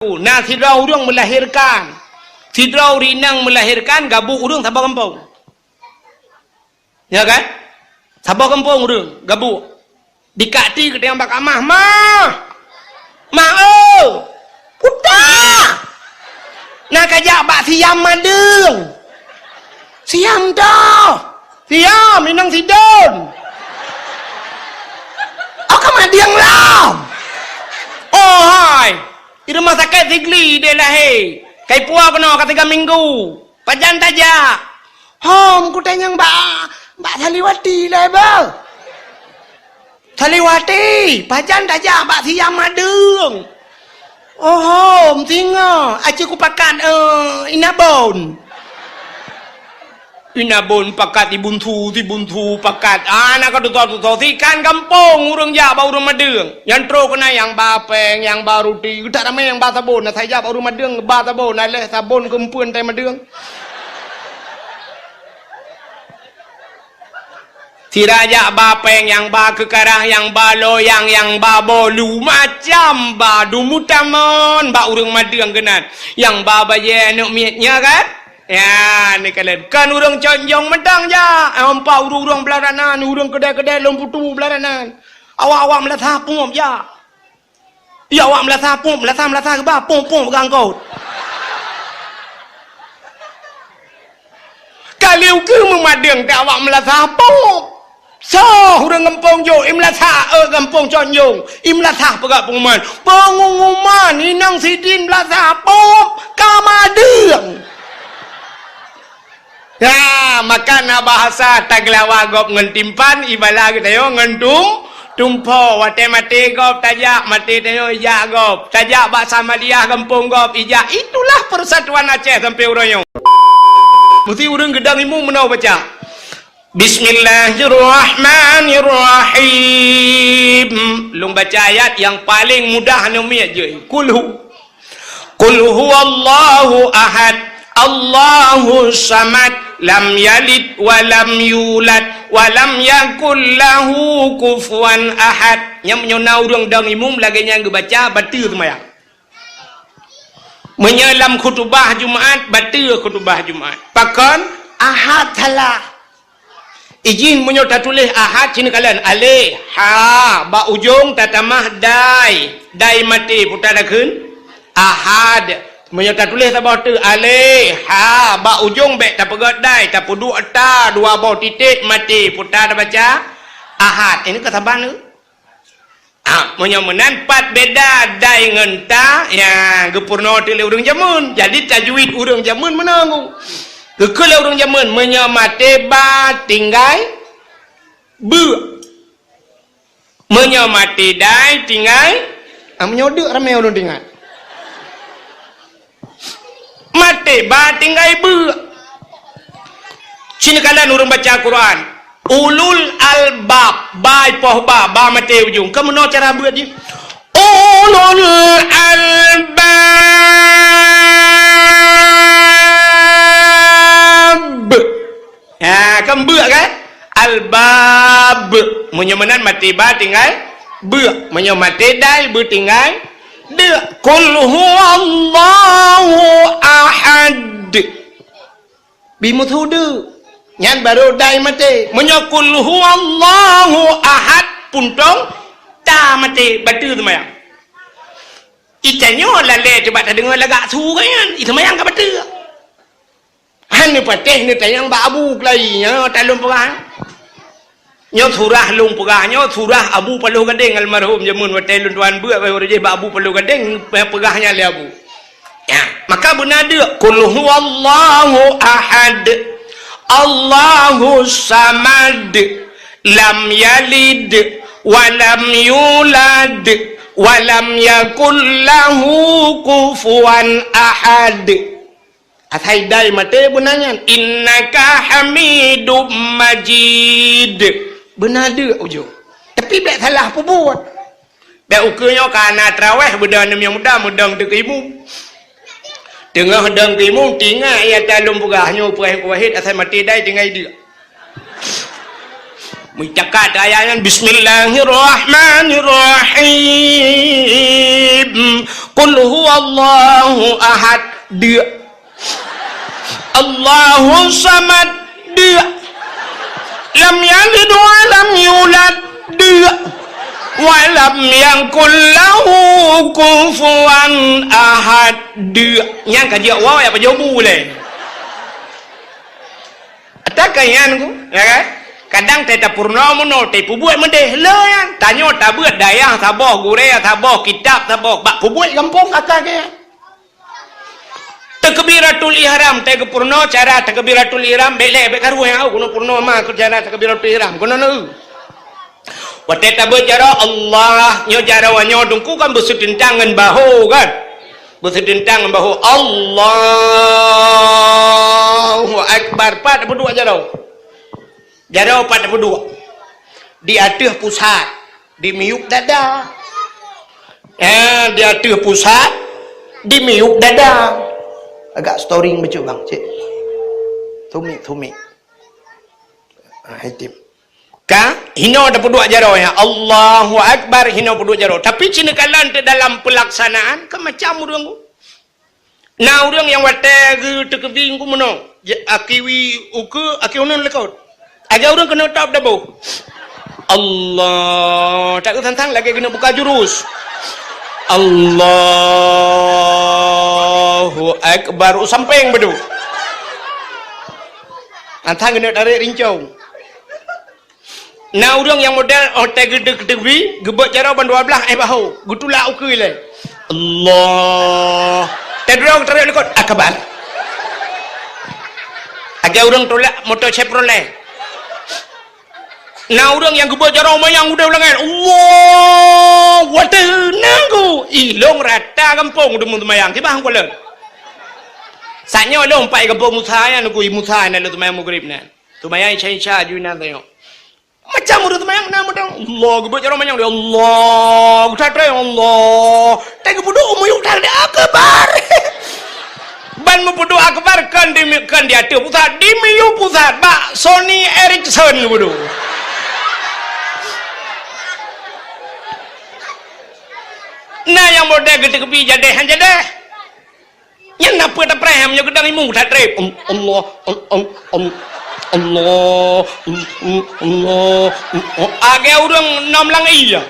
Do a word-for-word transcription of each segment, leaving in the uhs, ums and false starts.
Na sidroe ureuëng meulahirkan, sidroe ureuëng inong meulahirkan, gabuek ureuëng saboh gampông. Ya kan? Saboh gampông ureuëng gabuek. Dikak ti geutanyong bak amah, "Mah! Mah, oh! Puta! Na kajak bak Siam Madeueng! Siam toh! Siam, inong sidon! Oh, ka Madeueng lom! Oh, hai! Di rumoh sakét Sigli idéh lahé. Ka ipuwoe keunoe ka tiga minggu. Pajan tajak?" "Hom, kutanyong bak, bak Saliwati lé, beuh." "Saliwati, pajan tajak?" "Bak Siam Madeueng." "Oh, hom, singoh, aci kupakat, eh, Inabon." Inabon pakat, Ibunsu, Sibunsu pakat. Ah, na ka tutoe-tutoe. Sikan gampông ureuëng jak bak ureuëng Madeueng. Nyang trok keunan nyang ba péng, nyang ba ruti. Geutak ramé nyang ba sabon. Na sai jak bak ureuëng Madeueng ba sabon. Na lheueh sabon keumpeuen tai Madeueng. Sira jak ba péng, nyang ba keukarah, nyang ba loyang, nyang ba bolu, macam ba dumutamon bak ureuëng Madeueng keunan. Nyang ba bajée aneuëk miet nyan kan? Ya, neukalon. Kon ureuëng Cot Njong mantong jak. Ampa ureuëng-ureuëng Beularanan, ureuëng keudée-keudée Lôn Putu Beularanan. Awak-awak meulasah pop jak. Ya, awak meulasah pop, meulasah-meulasah geuba, pop-pop gangkot. Ka lheueh ukeue meumadeueng teuh awak meulasah pop. Soe ureuëng gampông jok, i meulasah, eh, gampông Cot Njong, i meulasah peugah pengumuman. Pengumuman, inong sidin meulasah pop ka Madeueng. Ya, maka na bahasa tageulawa gob ngon timpan, ibala geutanyoe ngon tum-, tumpo. Watée maté gob tajak, maté tanyoe jak gob. Tajak bak Samadiyah gampông gob ijak. Itulah persatuan Aceh sampai uroe nyoe. Meusti ureuëng geudong imeum meunoe baca. Bismillahirrahmanirrahim. Lôn baca ayat nyang paleng mudah aneuk miet jih. Qul hu. Qul huwallahu ahad. Allahus samad. Lam yalid wa lam yulad. Wa lam yakul lahu kufuwan ahad. Nyan meunyoe na ureuëng dong imeum lagée nyan geubaca, bateue seumayang. Meunyoe lam khutubah Jumat, bateue khutubah Jumat. Pakon? Ahad salah. Ijin meunyoe tatuléh Ahad, ci neukalon alé, ha, bak ujong tatamah dai. Dai maté, peue takheun? Ahad. Meunyoe tatuléh saboh teuk alé, ha, bak ujong bék tapeugét dai, tapeuduek ta, dua boh titék maté, peue tabaca? Ahad. Ini ka saban tu. Ah, meunyoe meunan, pat beda dai ngon ta, ya, geupeurunoe teuk lé ureuëng jameun. Jadi, tajwid ureuëng jameun meunan. Geukheun lé ureuëng jameun, meunyoe maté ba tinggai beuk. Meunyoe maté dai tinggai, ah, meunyoe deuk ramé ulôn teuingat. Maté ba tinggai beuk. Ci neukalon ureuëng baca Quran. Ulul albab, ba ipoh ba, ba maté ujong. Ka meunoe cara beuet jih. Ulul albab. Ha, kan beuk kan? Albab. Meunyoe meunan maté ba tinggai beuk. Meunyoe maté dai beutinggai deuk. Qul huwallahu ahad. Bi meusu deuk. Nyan barô dai maté. Meunyoe qul huwallahu ahad puntong, ta maté, bateue seumayang. Itanyoe lalée teuh bak tadeungoe lagak su nyan, iseumayang ka bateue. Han neupatéh neutanyong bak Abu Kelai nyoe, ta lôn peugah. Nyoe surah lôn peugah nyoe, surah Abu Paloh Gadeng almarhum jameun watée lôn tuan beuet, bak uroe jih bak Abu Paloh Gadeng peugah nyan lé Abu. Ya, maka beuna deuk, "Qul huwallahu ahad, Allahus samad, lam yalid wa lam yulad, wa lam yakul lahu kufuwan ahad." Asai dai maté beuna nyan, "Innaka Hamidum Majid." Beuna deuk ujong. Tapi bék salah peubuet. Bék ukeue nyoe ka na traweh, beudong aneuk nyang muda meudong teuk keu imum. Teungoh dong keu imum, tingat ya ta lôn peugah nyoe, peue wahid asai maté dai tinggai deuk. Meucakap ayat nyan, "Bismillahirrahmanirrahim. Qul huwallahu ahad, deuk. Allahus samad, deuk. Lam yalid wa lam yulad, deuk. Wa lam yakul lahu kufuwan ahad, deuk. Nyang ka jeuet waw ya pajoh bu lé. Takkan nyan ku, ya kan? Kadang teuta peurunoe meunoe, teupeubeuet meudeh le nyan. Tanyoe tabeuet dayah saboh, gurée saboh, kitab saboh, bak peubeuet gampông aka geuh nyan. Takbiratul ihram, teugeupeurunoe cara takbiratul ihram, bék lé, bék karu nyang au, keunoe peurunoe ma keu cara takbiratul ihram, keunoe neu. Watée tabeuet jaroe Allah, nyoe jaroe nyoe dungku kan beuseuteuntang ngon bahu kan? Beuseuteuntang ngon bahu. Allahu Akbar. Pat tapeuduek jaroe. Jaroe pat tapeuduek. Di ateueh pusat, di miyueb dada. Eh, di ateueh pusat, di miyueb dada. Agak storing bacut bang, cek. Thumik, thumik. Ah, hitim. Ka, hinoe tapeuduek jaroe nyan. Allahu Akbar, hinoe peuduek jaroe. Tapi cit neukalon teuh dalam peulaksanaan, kan macam ureuëng ku. Na ureuëng nyang watée geuteukeubi ku meunoe, ja-, akiwi ukeue, aki uneun leukot. Aja ureuëng keuneuk top daboh. Allah, tak keu tantang lagée keuneuk buka jurus. Allahu Akbar, u sampéng beudôh. Tantang keuneuk tarek rincong. Na ureuëng nyang model, oh, teugeudeuek-geudeuek bi, geubeuet jaroe ban dua blaih, eh, bahu, geutulak ukeue ilée. Allah. Teuh droe teureuk likot, akbar. Lagée ureuëng tulak moto Chevrolet. Na ureuëng nyang geubeuet jaroe manyang udeb langét. Allah, watée nanggu. Ih, lôn rata gampông deungon seumayang. Kiban kulôn. Saat nyoe lôn pai gampông Musa nyan, nunggu Musa nyan lôn seumayang Maghrib nyan. Seumayang Isya-Isya ju inan tanyoe. Macam ureuëng seumayang na mudang. Allah, geubeuet jaroe manyang, ya Allah, geutatôi, ya Allah. Teuh geupeuduek miyueb that, akbar. Ban meupeuduek akbar, kon di, kon di ateueh pusat, di miyueb pusat, bak Sony Ericsson geupeuduek. Na nyang model geuteukebi jadeh, han jadeh. Nyan na peue tapreh meunyoe geudang imeum that treb. Em, Allah, em, em, em, Allah, em, em, Allah, em, em, agée ureuëng nam lang iya.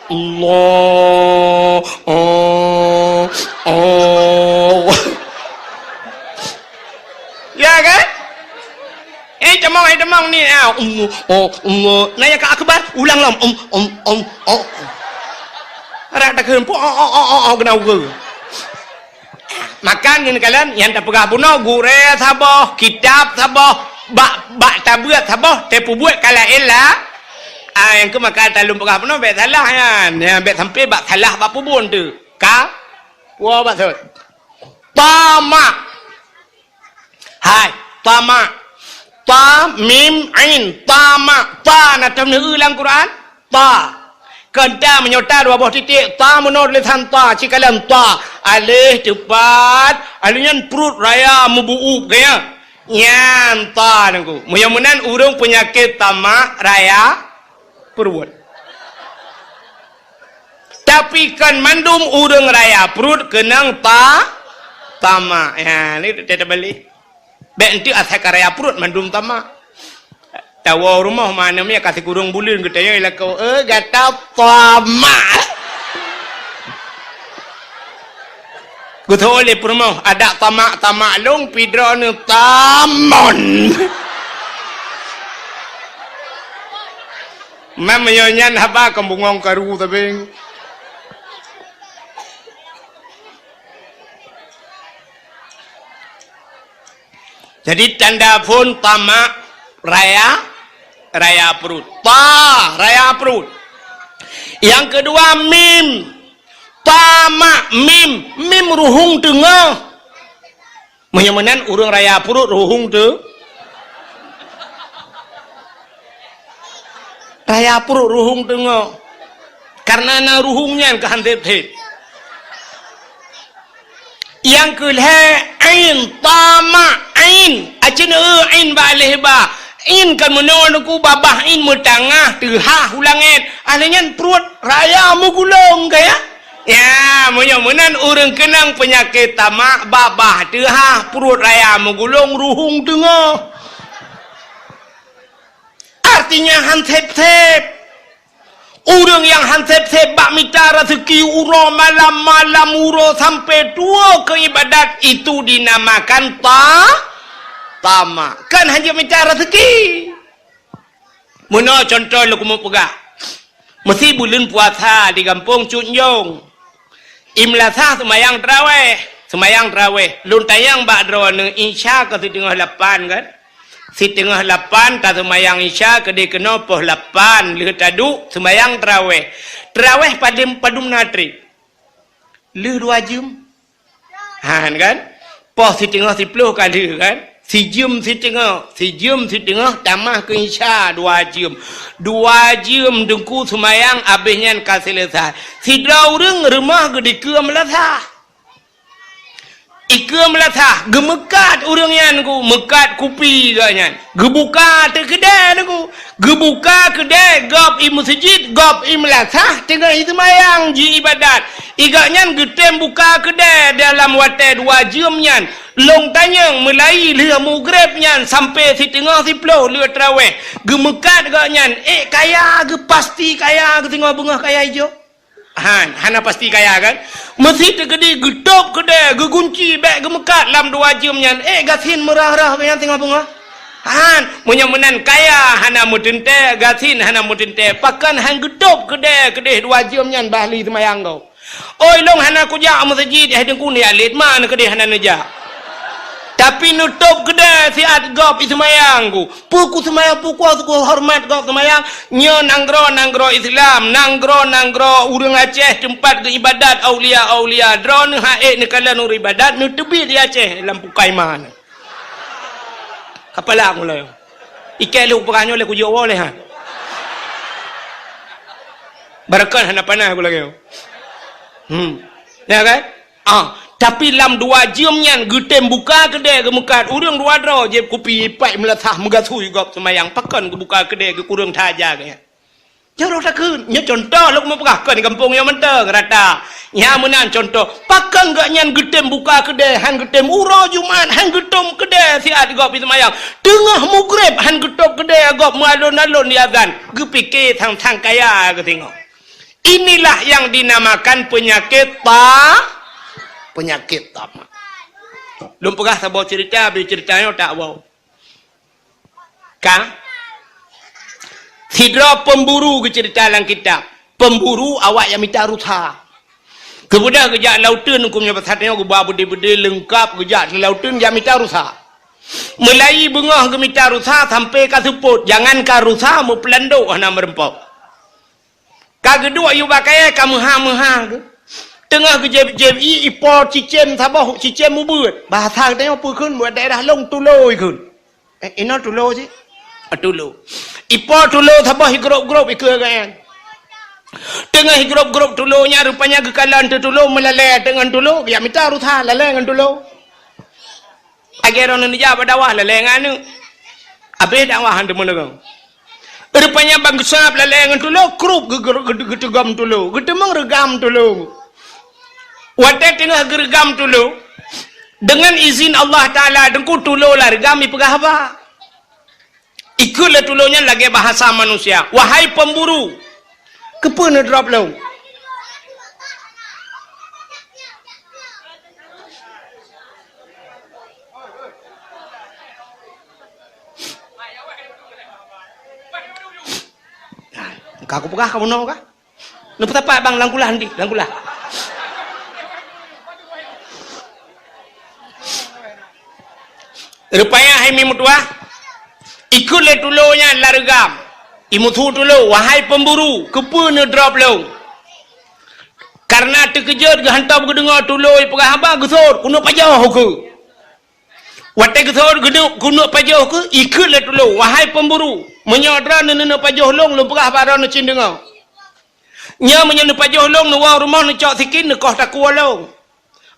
Allah, oh, oh. Ya kan? Eh, tamong, eh, tamong ni, ah, Allah, oh, Allah. Na nyang ka akbar, ulang lom. Em, em, em, oh. Rata keu, oh, oh, oh, oh, oh, keunan ukeue. Maka ngon kalon, nyang tapeugah bunoe, gurée saboh, kitab saboh, bak, bak tabeuet saboh, teupeubeuet ka laén lah. Ah, nyang keu maka talôn peugah bunoe, bék salah nyan. Nyan bék sampai bak salah bak peubon teuh. Ka? Woe bak sot. Tamak. Hai, tamak. Ta, mim, ain. Tamak. Ta na tom neu lam Quran? Ta. Kon ta meunyoe ta dua boh titik, ta meunoe tulésan ta, cikalon ta. Aleh teupat, aleh nyan pruet raya meubuup gaya. Nyan ta nangku. Meunyoe meunan ureuëng peunyakét tamak raya pruet. Tapi kon mandum ureuëng raya pruet keunong ta, tamak. Ya, ni teutabalik. Bék enteuk asai ka raya pruet mandum tamak. Tawoe rumoh mana mi ka sikureueng buleuen geutanyong lakoe, "Eh, gata tamak." Geutanyong lé peurumoh, "Adak tamak-tamak lôn, pidroe neu tamon." Mam meunyoe nyan haba keu bungong karu tabeng. Jadi tanda phon tamak raya, raya pruet. Ta, raya pruet. Nyang keudua mim. Tamak mim, mim ruhueng teungoh. Meunyoe meunan ureuëng raya pruet ruhueng teu-, raya pruet ruhueng teungoh. Karena na ruhueng nyan ka han thét-thét. Nyang keulhée ain, tamak ain. Aci neu ain ba aleh ba. Ên kan meunoe Teungku, babah ên meutangah teuhah u langét. Akhé nyan pruet raya meugulong kaya. Ya, meunyoe meunan ureuëng keunong peunyakét tamak, babah teuhah, pruet raya meugulong, ruhueng teungoh. Artinya han sép-sép. Ureuëng nyang han sép-sép bak mita raseuki uroe malam, malam uroe sampai tuwoe keu iébadat, itu dinamakan ta-, tamak. Kan hana mita raseuki. Meunoe cuntoh lôn keumeung peugah. Meusi buleuen puasa di gampông Cut Njong. Imeulasah seumayang trawéh, seumayang trawéh. Lôn tanyong bak droeneuh, Isya ka siteungoh lapan kan? Siteungoh lapan taseumayang Isya, keudeh keunoe poh lapan lheueh taduek seumayang trawéh. Trawéh padum, padum na trép? Lheueh dua jeuem. Han kan? Poh siteungoh siploh ka lheueh kan? Sijeuem siteungoh, sijeuem siteungoh tamah keu Isya dua jeuem. Dua jeuem Teungku seumayang, abéh nyan ka seuleusai. Sidroe ureuëng rumoh geuh dikeue meulasah. Ikeue meulasah, geumeukat ureuëng nyan Teungku, meukat kupi geuh nyan. Geubuka teuk keudè Teungku. Geubuka keudè gob i meuseujid, gob i meulasah, teungoh i seumayang ji iébadat. Igeuh nyan geutem buka keudè dalam watée dua jeuem nyan. Lôn tanyong meulai lheueh mugreb nyan sampai siteungoh siploh lheueh trawéh. Geumeukat geuh nyan, ék kaya geuh, pasti kaya geuh, singoh beungoh kaya ijo. Han, hana pasti kaya kan? Meusi teukeudi geutôb keudè, geugunci bék geumeukat lam dua jeuem nyan. Ék gasien meurah-rah geuh nyan singoh beungoh. Han, meunyoe meunan kaya hana meuteuntée, gasien hana meuteuntée, pakon han geutôb keudè keudeh dua jeuem nyan bah lheueh seumayang gob. Oi, lôn hana kujak meuseujid, eh, Teungku, nyan lét ma neukeudeh hana neujak. Tapi neutôb keudè siat gob i seumayang Teungku. Peue kuseumayang, peue kuhoreumat gob seumayang. Nyoe nanggroe-nanggroe Islam, nanggroe-nanggroe ureuëng Aceh teumpat geuibadat aulia-aulia. Droeneuh han ék neukalon ureuëng ibadat, neuteubiet di Aceh lam pukai ma nyan. Kapala mula nyoe. Ikée lheueh peugah nyoe lé kujok woe lé ha. Barakah hana panas gula nyoe. Hmm. Ya kan? Ah, tapi lam dua jeuem nyan geutem buka keudè geumeukat ureuëng dua droe jieb kupi ipat meulasah meugasui gob seumayang, pakon geubuka keudè geukureueng that aja geuh nyan. Jaro takheun, nyoe cuntoh lôn meupeugah kon di gampông nyoe mantong rata. Nyan meunan cuntoh, pakon geuh nyan geutem buka keudè, han geutem uroe Jumat, han geutem keudè siat gob i seumayang. Teungoh mugreb han geutôb keudè gob meualon-alon di azan. Geupike sang-sang kaya geuh singoh. Inilah yang dinamakan penyakit ta-, penyakit tamak. Lôn peugah saboh cerita, bri cerita nyoe tak wow. Ka? Sidroe pemburu geucerita lam kitab. Pemburu awak nyang mita rusa. Keumudian geujak lam uteuen, huköm nyoe pasat nyoe geuba beudé-beudé leungkap geujak lam uteuen jak mita rusa. Meulai beungoh geumita rusa sampai ka seupôt, jangankan rusa meupeulandok hana meureumpok. Ka geuduek yue bak kayée ka meuha-meuha geuh. Teungoh geujép-jép ié ipo cicém saboh, cicém ubeuet. Bahasa geutanyoe peue kheun, buet daerah lôn tulo ikheun. Eh, inoe tulo cit? Ah, tulo. Ipo tulo saboh igrôp-grôp ikeue geuh nyan. Teungoh igrôp-grôp tulo nyan rupanya geukalon teutulo meulalée teungon tulo, geujak mita rusa lalée ngon tulo. Lagée droeneuh neujak bak dakwah lalée ngon aneuk. Abéh dakwah han teumeudeungoe. Rupanya ban geusab lalée ngon tulo, krup geu-, geu-, geu-, geuteugam tulo, geuteumeung reugam tulo. Watée teungoh geureugam tulo, deungon izin Allah Taala, Teungku, tulo lam reugam ipeugah haba. Ikheun lé tulo nyan lagée bahasa manusia, "Wahai pemburu, keupeue neudrop lôn?" Ka kupeugah ka bunoe kah? Neupeusapat bang lam kulah nanti, lam kulah. Rupanya hai mi meutuah, ikheun lé tulo nyan lam reugam. Imeuthu tulo, "Wahai pemburu, keupeue neudrop lôn?" Karena teukeujot geuhantom geudeungoe tulo ipeugah haba, geusot, keuneuk pajoh ukeue. Watée geusot geuneuk, keuneuk pajoh ukeue, ikheun lé tulo, "Wahai pemburu, meunyoe droeneuh neuneuk pajoh lôn, lôn peugah bak droeneuh cit deungoe. Nyoe meunyoe neupajoh lôn, neuwoe rumoh neucok sikin, neukoh takue lôn.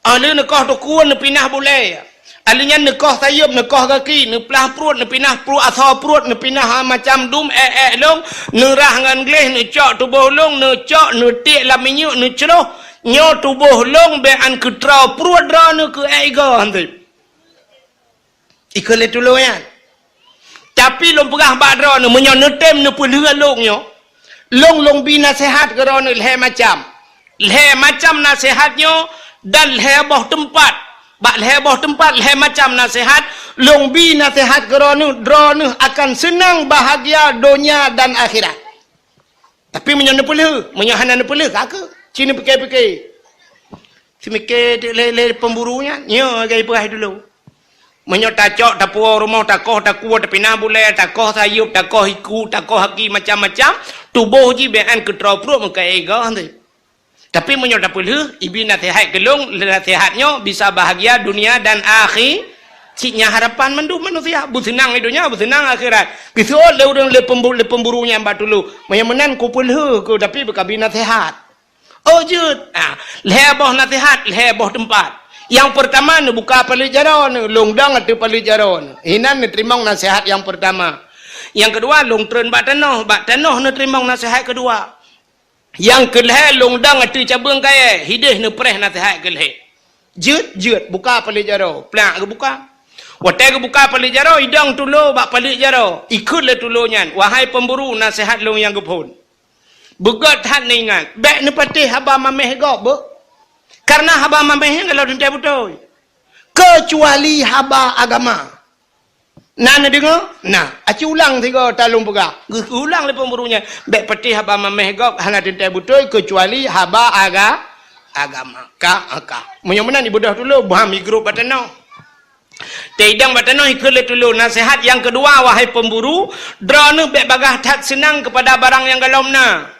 Óh lheueh neukoh takue, neupinah bulée. Alèh nyan neukoh sayeuep, neukoh gaki, neuplah pruet, neupinah pruet, asoe pruet, neupinah, ha, macam dum, ék-ék lôn, neurah ngon gleh, neucok tuboh lôn, neucok, neutiek lam minyeuk, neucroh. Nyoe tuboh lôn bèk an keutroe pruet droeneuh keu ék igoe han sép. Ikheun lé tulông nyan. Tapi lôn peugah bak droeneuh, meunyoe neutem neupeulheueh lôn nyoe, lôn, lôn bi naseuhat keu droeneuh lhèe macam. Lhèe macam naseuhat nyoe dan lhèe boh teumpat. Bak lhèe boh teumpat, lhèe macam naseuhat, lôn bi naseuhat keu droeneuh, droeneuh akan seunang bahgia donya dan akhirat. Tapi meunyoe neupeulheueh, meunyoe hana neupeulheueh, ka keuh. Ci neupike-pike. Seumiké lé, lé pemburu nyan, nyoe lagèe ipeugah dulu. Meunyoe tacok, tapuwoe rumoh, takoh takue, tapinah bulèe, takoh sayeuep, takoh iku, takoh gaki macam-macam, tuboh jih bèk an keutroe pruet meuka ék igoe han sép. Tapi meunyoe tapeulheueh, ibi naseuhat keu lôn, naseuhat nyoe bisa bahgia dunia dan akhi-, cit nyan harapan mandum manusia. Beuseunang di donya, beuseunang akhirat. Geuseuôt lé ureueng lé pembu-, lé pemburu nyan bak tulông. Meunyoe meunan kupeulheueh keuh, tapi beukabi naseuhat. Oh, jeuet. Ah, lhèe boh naseuhat, lhèe boh teumpat. Nyang peurtama neubuka paleuet jaroe neuh, lôn dong ateueh paleuet jaroe neuh. Inan neuteurimong naseuhat nyang peurtama. Nyang keudua, lôn treun bak tanoh, bak tanoh neuteurimong naseuhat keudua. Nyang keulhèe lôn dong ateueh cabeueng kayèe, hideh neupreh naseuhat keulhèe. Jeuet, jeuet, buka paleuet jaroe, plak geubuka. Watèe geubuka paleuet jaroe, idong tulông bak paleuet jaroe, ikheun lé tulông nyan, "Wahai pemburu, naseuhat lôn nyang geuphon. Beugöt that neuingat, bèk neupatéh haba maméh gob beuh. Kareuna haba maméh nyan galak teuntèe beutôi, keucuali haba agama." Na neudeungoe? Na. Aci ulang sigoe talông peugah. Geuulang lé pemburu nyan, "Bèk patéh haba maméh gob, hana teuntèe beutôi keucuali haba aga-, agama." Ka, ka. Meunyoe meunan ibeudôh tulông, bham igrôp bak tanoh. Teuidong bak tanoh ikheun lé tulông, naseuhat nyang keudua, wahai pemburu, droeneuh bèk bagaih that seunang keupada barang nyang gohlom na.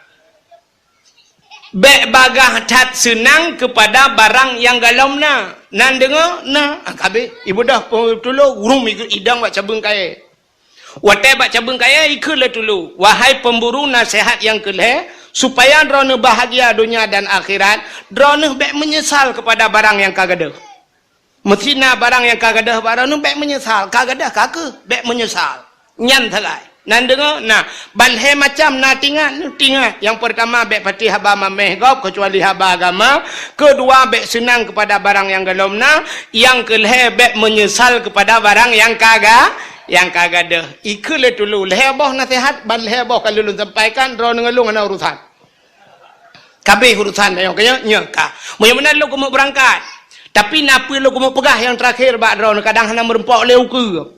Bèk bagaih that seunang keupada barang nyang gohlom na. Nan deungoe? Na. Ah, ka abéh. Ibeudôh tulông, rhum idong bak cabeueng kayèe. Watèe bak cabeueng kayèe, ikheun lé tulông, "Wahai pemburu, naseuhat nyang keulhèe, supaya droeneuh bahgia donya dan akhirat, droeneuh bèk meunyeusal keupada barang nyang ka gadôh." Meusi na barang nyang ka gadôh bak droeneuh, bèk meunyeusal. Ka gadôh ka keuh, bèk meunyeusal. Nyan sagai. Nan deungoe? Na, ban lhèe macam na teuingat, teuingat. Nyang peurtama, bèk patéh haba maméh gob keucuali haba agama. Keudua, bèk seunang keupada barang nyang gohlom na. Nyang keulhèe, bèk meunyeusal keupada barang nyang ka ga-, nyang ka gadôh. Ikheun lé tulông, lhèe boh naseuhat, ban lhèe boh ka lôn sampaikan, droeneuh ngon lôn hana urusan. Ka abéh urusan tanyoe, ka nyoe, nyoe ka. Meunyoe meunan lôn keumeung beurangkat. Tapi na peue lôn keumeung peugah nyang teurakhé bak droeneuh, kadang hana meurumpok lé ukeue.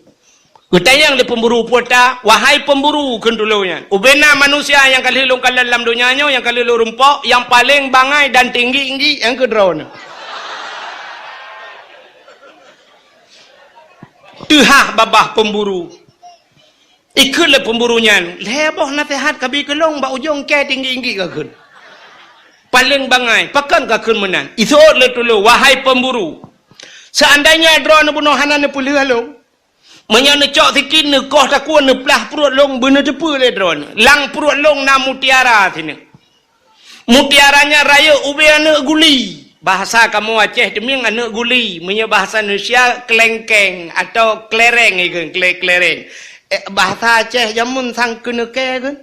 Geutanyong lé pemburu peue ta, "Wahai pemburu," kheun tulông nyan, "ubena manusia nyang ka lheueh lôn kalon lam donya nyoe, nyang ka lheueh lôn rumpok, nyang paleng bangai dan tinggi-tinggi nyang keu droeneuh." Teuhah babah pemburu. Ikheun lé pemburu nyan, "Lhèe boh naseuhat kabi keu lôn, bak ujong kèe tinggi-tinggi kakheun. Paleng bangai, pakon kakheun meunan?" Iseuôt lé tulông, "Wahai pemburu, seandainya droeneuh bunoe hana neupeulheueh lôn, meunyoe neucok sikin neukoh takue neuplah pruet lôn beuneuteupeue lé droeneuh, lam pruet lôn na mutiara sineuk. Mutiara nyan rayeuk ubé aneuk guli." Bahasa kamoe Aceh teumieng aneuk guli, meunyoe bahasa Indonesia kelengkeng atau klereng ikheun, kle-, klereng. Eh, bahasa Aceh jameun sang keuneukèe kheun.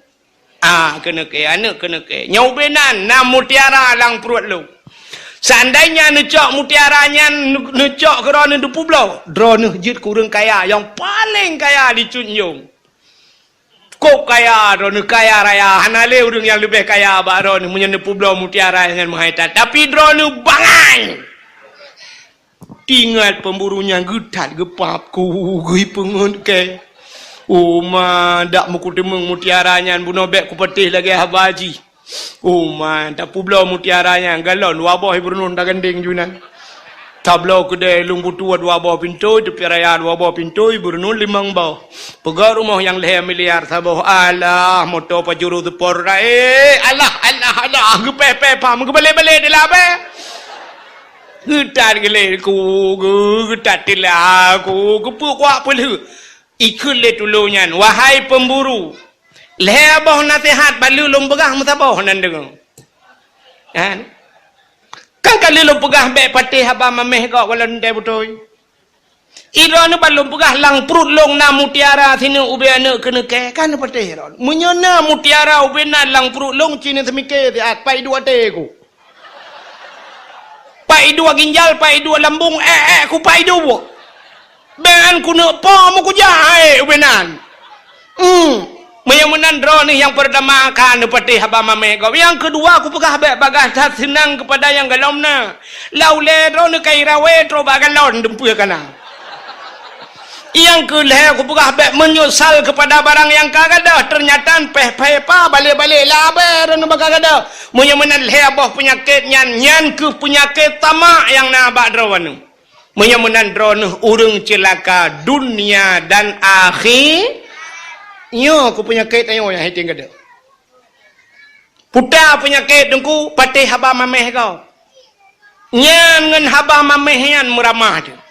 Ah, keuneukèe, aneuk keuneukèe. Nyoe ubé nan, na mutiara lam pruet lôn. Seandainya neucok mutiara nyan, neu-, neucok keu droeneuh neupeubloe, droeneuh jeuet keu ureueng kaya nyang paleng kaya di Cut Njong. Kôb kaya droeneuh, kaya raya, hana lé ureueng nyang leubeh kaya bak droeneuh meunyoe neupeubloe mutiara nyan meuhai that. Tapi droeneuh bangai. Teuingat pemburu nyan geuthat geupap ku geuh peungeut kèe. Oh ma, dak meukuteumeung mutiara nyan bunoe bèk kupatéh lagèe haba jih. Oh ma, tapeubloe mutiara nyan, galon dua boh ié beureunon tagandéng ju nan. Tabloe keudè lôn beutuwoe dua boh pintô, teupie raya dua boh pintô, ié beureunon limong boh. Peugöt rumoh nyang lhèe miliar saboh. Alah, moto Pajero Sport rayeuk. Alah, alah, alah, geupèh-pèh pham, geubalek-balek dilabèe. Geutat geulé ku, geu-, geutat tila ku, geupeukuak peulheueh. Ikheun lé tulông nyan, "Wahai pemburu, lhèe boh naseuhat bak lheueh lôn peugah meusaboh nan deungoe." Kan? Kan ka lheueh lôn peugah bèk patéh haba maméh gob walau teuntèe beutôi. Droeneuh ban lôn peugah lam pruet lôn na mutiara sineuk ubé aneuk keuneuk kèe, kan patéh droeneuh. Meunyoe na mutiara ubé nan lam pruet lôn, ci neuseumiké siat, pai duek até ku. Pai duek ginjal, pai duek lambung, ék-ék ku pai duek. Ban keuneuk po meukujak hai ubé nan. Hmm. Meunyoe meunan droeneuh nyang peurtama ka neupatéh haba mamèh gob. Nyang keudua kupeugah bèk bagaih that seunang keupada nyang golom na. Lau lé droeneuh kai rawé trok bak galon dumpeue kana. Nyang keu lhèe kupeugah bèk meunyeusal keupada barang nyang ka gadôh, teunyata pèh-pèh pa balek-balek labèe droeneuh bak ka gadôh. Meunyoe meunan lhèe boh peunyakét nyan, nyan keuh peunyakét tamak nyang na bak droeneuh. Meunyoe meunan droeneuh ureueng ceulaka dunia dan akhi-, nyoe keuh peunyakét nyoe nyang hidéng gadôh. Puta peunyakét teungku patéh haba mamèh gob. Nyan ngon haba mamèh nyan meuramah jeuet.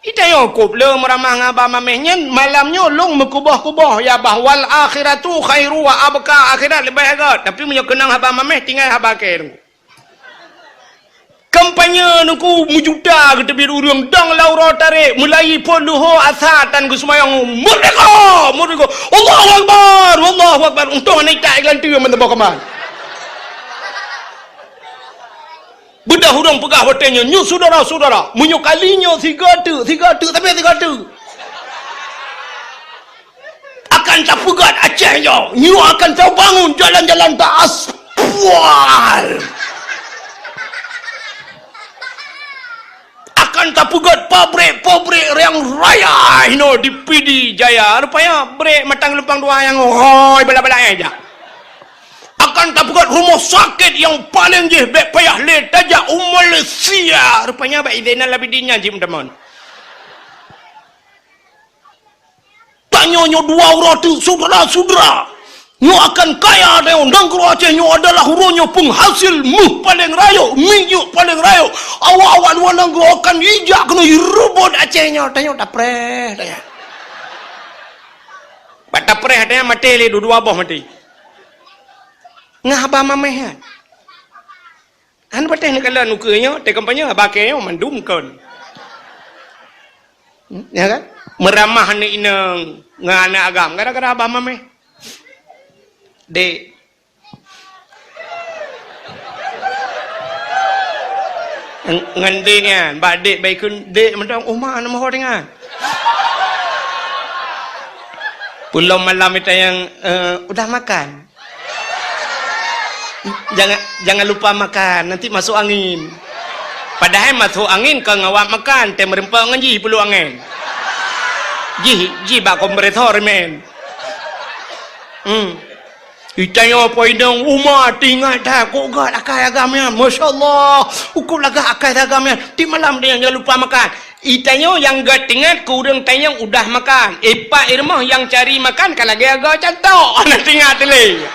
Itanyoe kôb le meuramah ngon haba mamèh nyan, malam nyoe lôn meukuboh-kuboh ya bah wal akhiratu khairu wa abqa, akhirat leubeh göt. Tapi meunyoe keunong haba mamèh tinggai haba kèe teungku. Kampanye nungku meujuta geuteubiet ureueng dong lam uroe tarek, meulayi phôn leuhô asa tan geuseumayang, "Merdeka! Merdeka! Allahu Akbar! Allahu Akbar!" Untông hana itak iklan teue meuteumé kaman. Beudôh ureueng peugah watèe nyoe, "Nyoe syedara-syedara, meunyoe kali nyoe sigoe teuk, sigoe teuk, sabe sigoe teuk." Akan tapeugöt Aceh nyoe, nyoe akan tabangun jalan-jalan ta aspal. Akan tapeugöt pabrik-pabrik nyang raya inoe di Pidie Jaya. Rupanya brek mantong lumpang dua nyang hôi bala-bala aja. Akan tapeugöt rumoh sakét nyang paleng jih bèk payah lé tajak u Malaysia. Rupanya bak Zainal Abidin nyan jimeuteumon. Tanyoe nyoe dua uroe teuk, syedara-syedara. Nyoe akan kaya tanyoe. Nanggroe Aceh nyoe adalah uroe nyoe peunghasil méuh paleng rayeuk, minyeuk paleng rayeuk. Awak-awak luwa nanggroe akan jijak keunoe jireubot Aceh nyoe. Tanyoe tapreh, tanyoe. Bak tapreh, tanyoe maté lé, dua-dua boh maté. Ngon haba mamèh nyan. Hana patéh neukalon ukeue nyoe, teuka kampanye haba kèe nyoe mandum kon. Hmm, ya kan? Meuramah aneuk inong ngon aneuk agam gara-gara haba mamèh. Dek. Ngon, ngon dek nyan, bak dek baikun dek mantong, "Uma aneuk moho ringan." Peulom malam ita nyang, eh, udah makan. Jangan, jangan lupa makan, nanti masuk angin. Padahai masuk angin kon awak makan, teumeureumpok ngon jih puluh angin. Jih, jih bak kompresor men. Hmm. Itanyoe po inong uma tingat that kok gat akai agam nyan. Masya Allah, uku lagak akai agam nyan. Ti malam dia jangan lupa makan. Itanyoe nyang geutingat keu ureueng tanyong udah makan. Ipak i rumoh nyang cari makan ka lagèe agoe cantok. Hana tingat lé.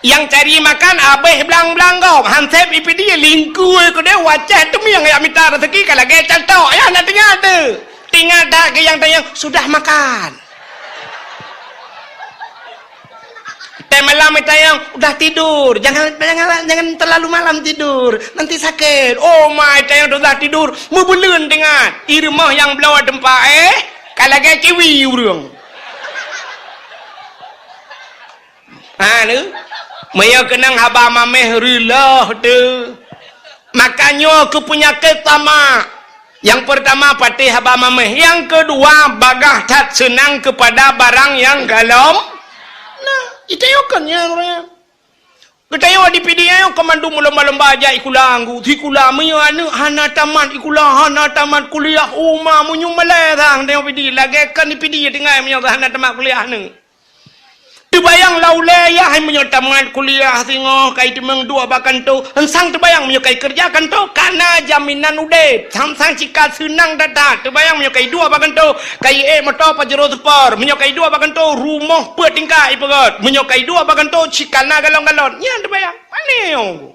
Nyang cari makan abéh blang-blang gob. Hansép ipidi lingkue keudeh wacah teumieng yak mita rezeki ka lagèe cantok. Ya hana tingat teuh. Tingat dak keu nyang tanyong sudah makan. Teumalam tanyong, "Udah tidur. Jangan, jangan, jangan terlalu malam tidur. Nanti sakit." Oh, mai tanyong udah tidur. Meubeuleuen teuingat. I rumoh nyang bloe teumpat, eh, ka lagèe ciwi ureueng. Ha, tu. Meunyoe keunong haba mamèh reuloh tu. Maka nyoe keuh peunyakét tamak. Nyang peurtama patéh haba mamèh, nyang keudua bagaih that seunang keupada barang nyang galom. Nah, itanyoe kon nyan ureueng. Geutanyoe di Pidie nyoe keu mandum lomba-lomba jak sikula nggu, sikula meunyoe aneuk hana tamat sikula, hana tamat kuliah, uma meunyoe malèe sang tanyoe Pidie, lagèe kon di Pidie tinggai meunyoe hana tamat kuliah aneuk. Teubayang lau lé yah hai meunyoe tamat kuliah singoh kai teumeung duek bak kantô, eungsang teubayang meunyoe kai keureuja kantô kana jaminan udép. Sang-sang cika seunang that-that. Teubayang meunyoe kai duek bak kantô, kai ék moto Pajero Sport. Meunyoe kai duek bak kantô, rumoh peuet tingkat ipeugöt. Meunyoe kai duek bak kantô, cika na galon-galon. Nyan teubayang. Pané nyoe.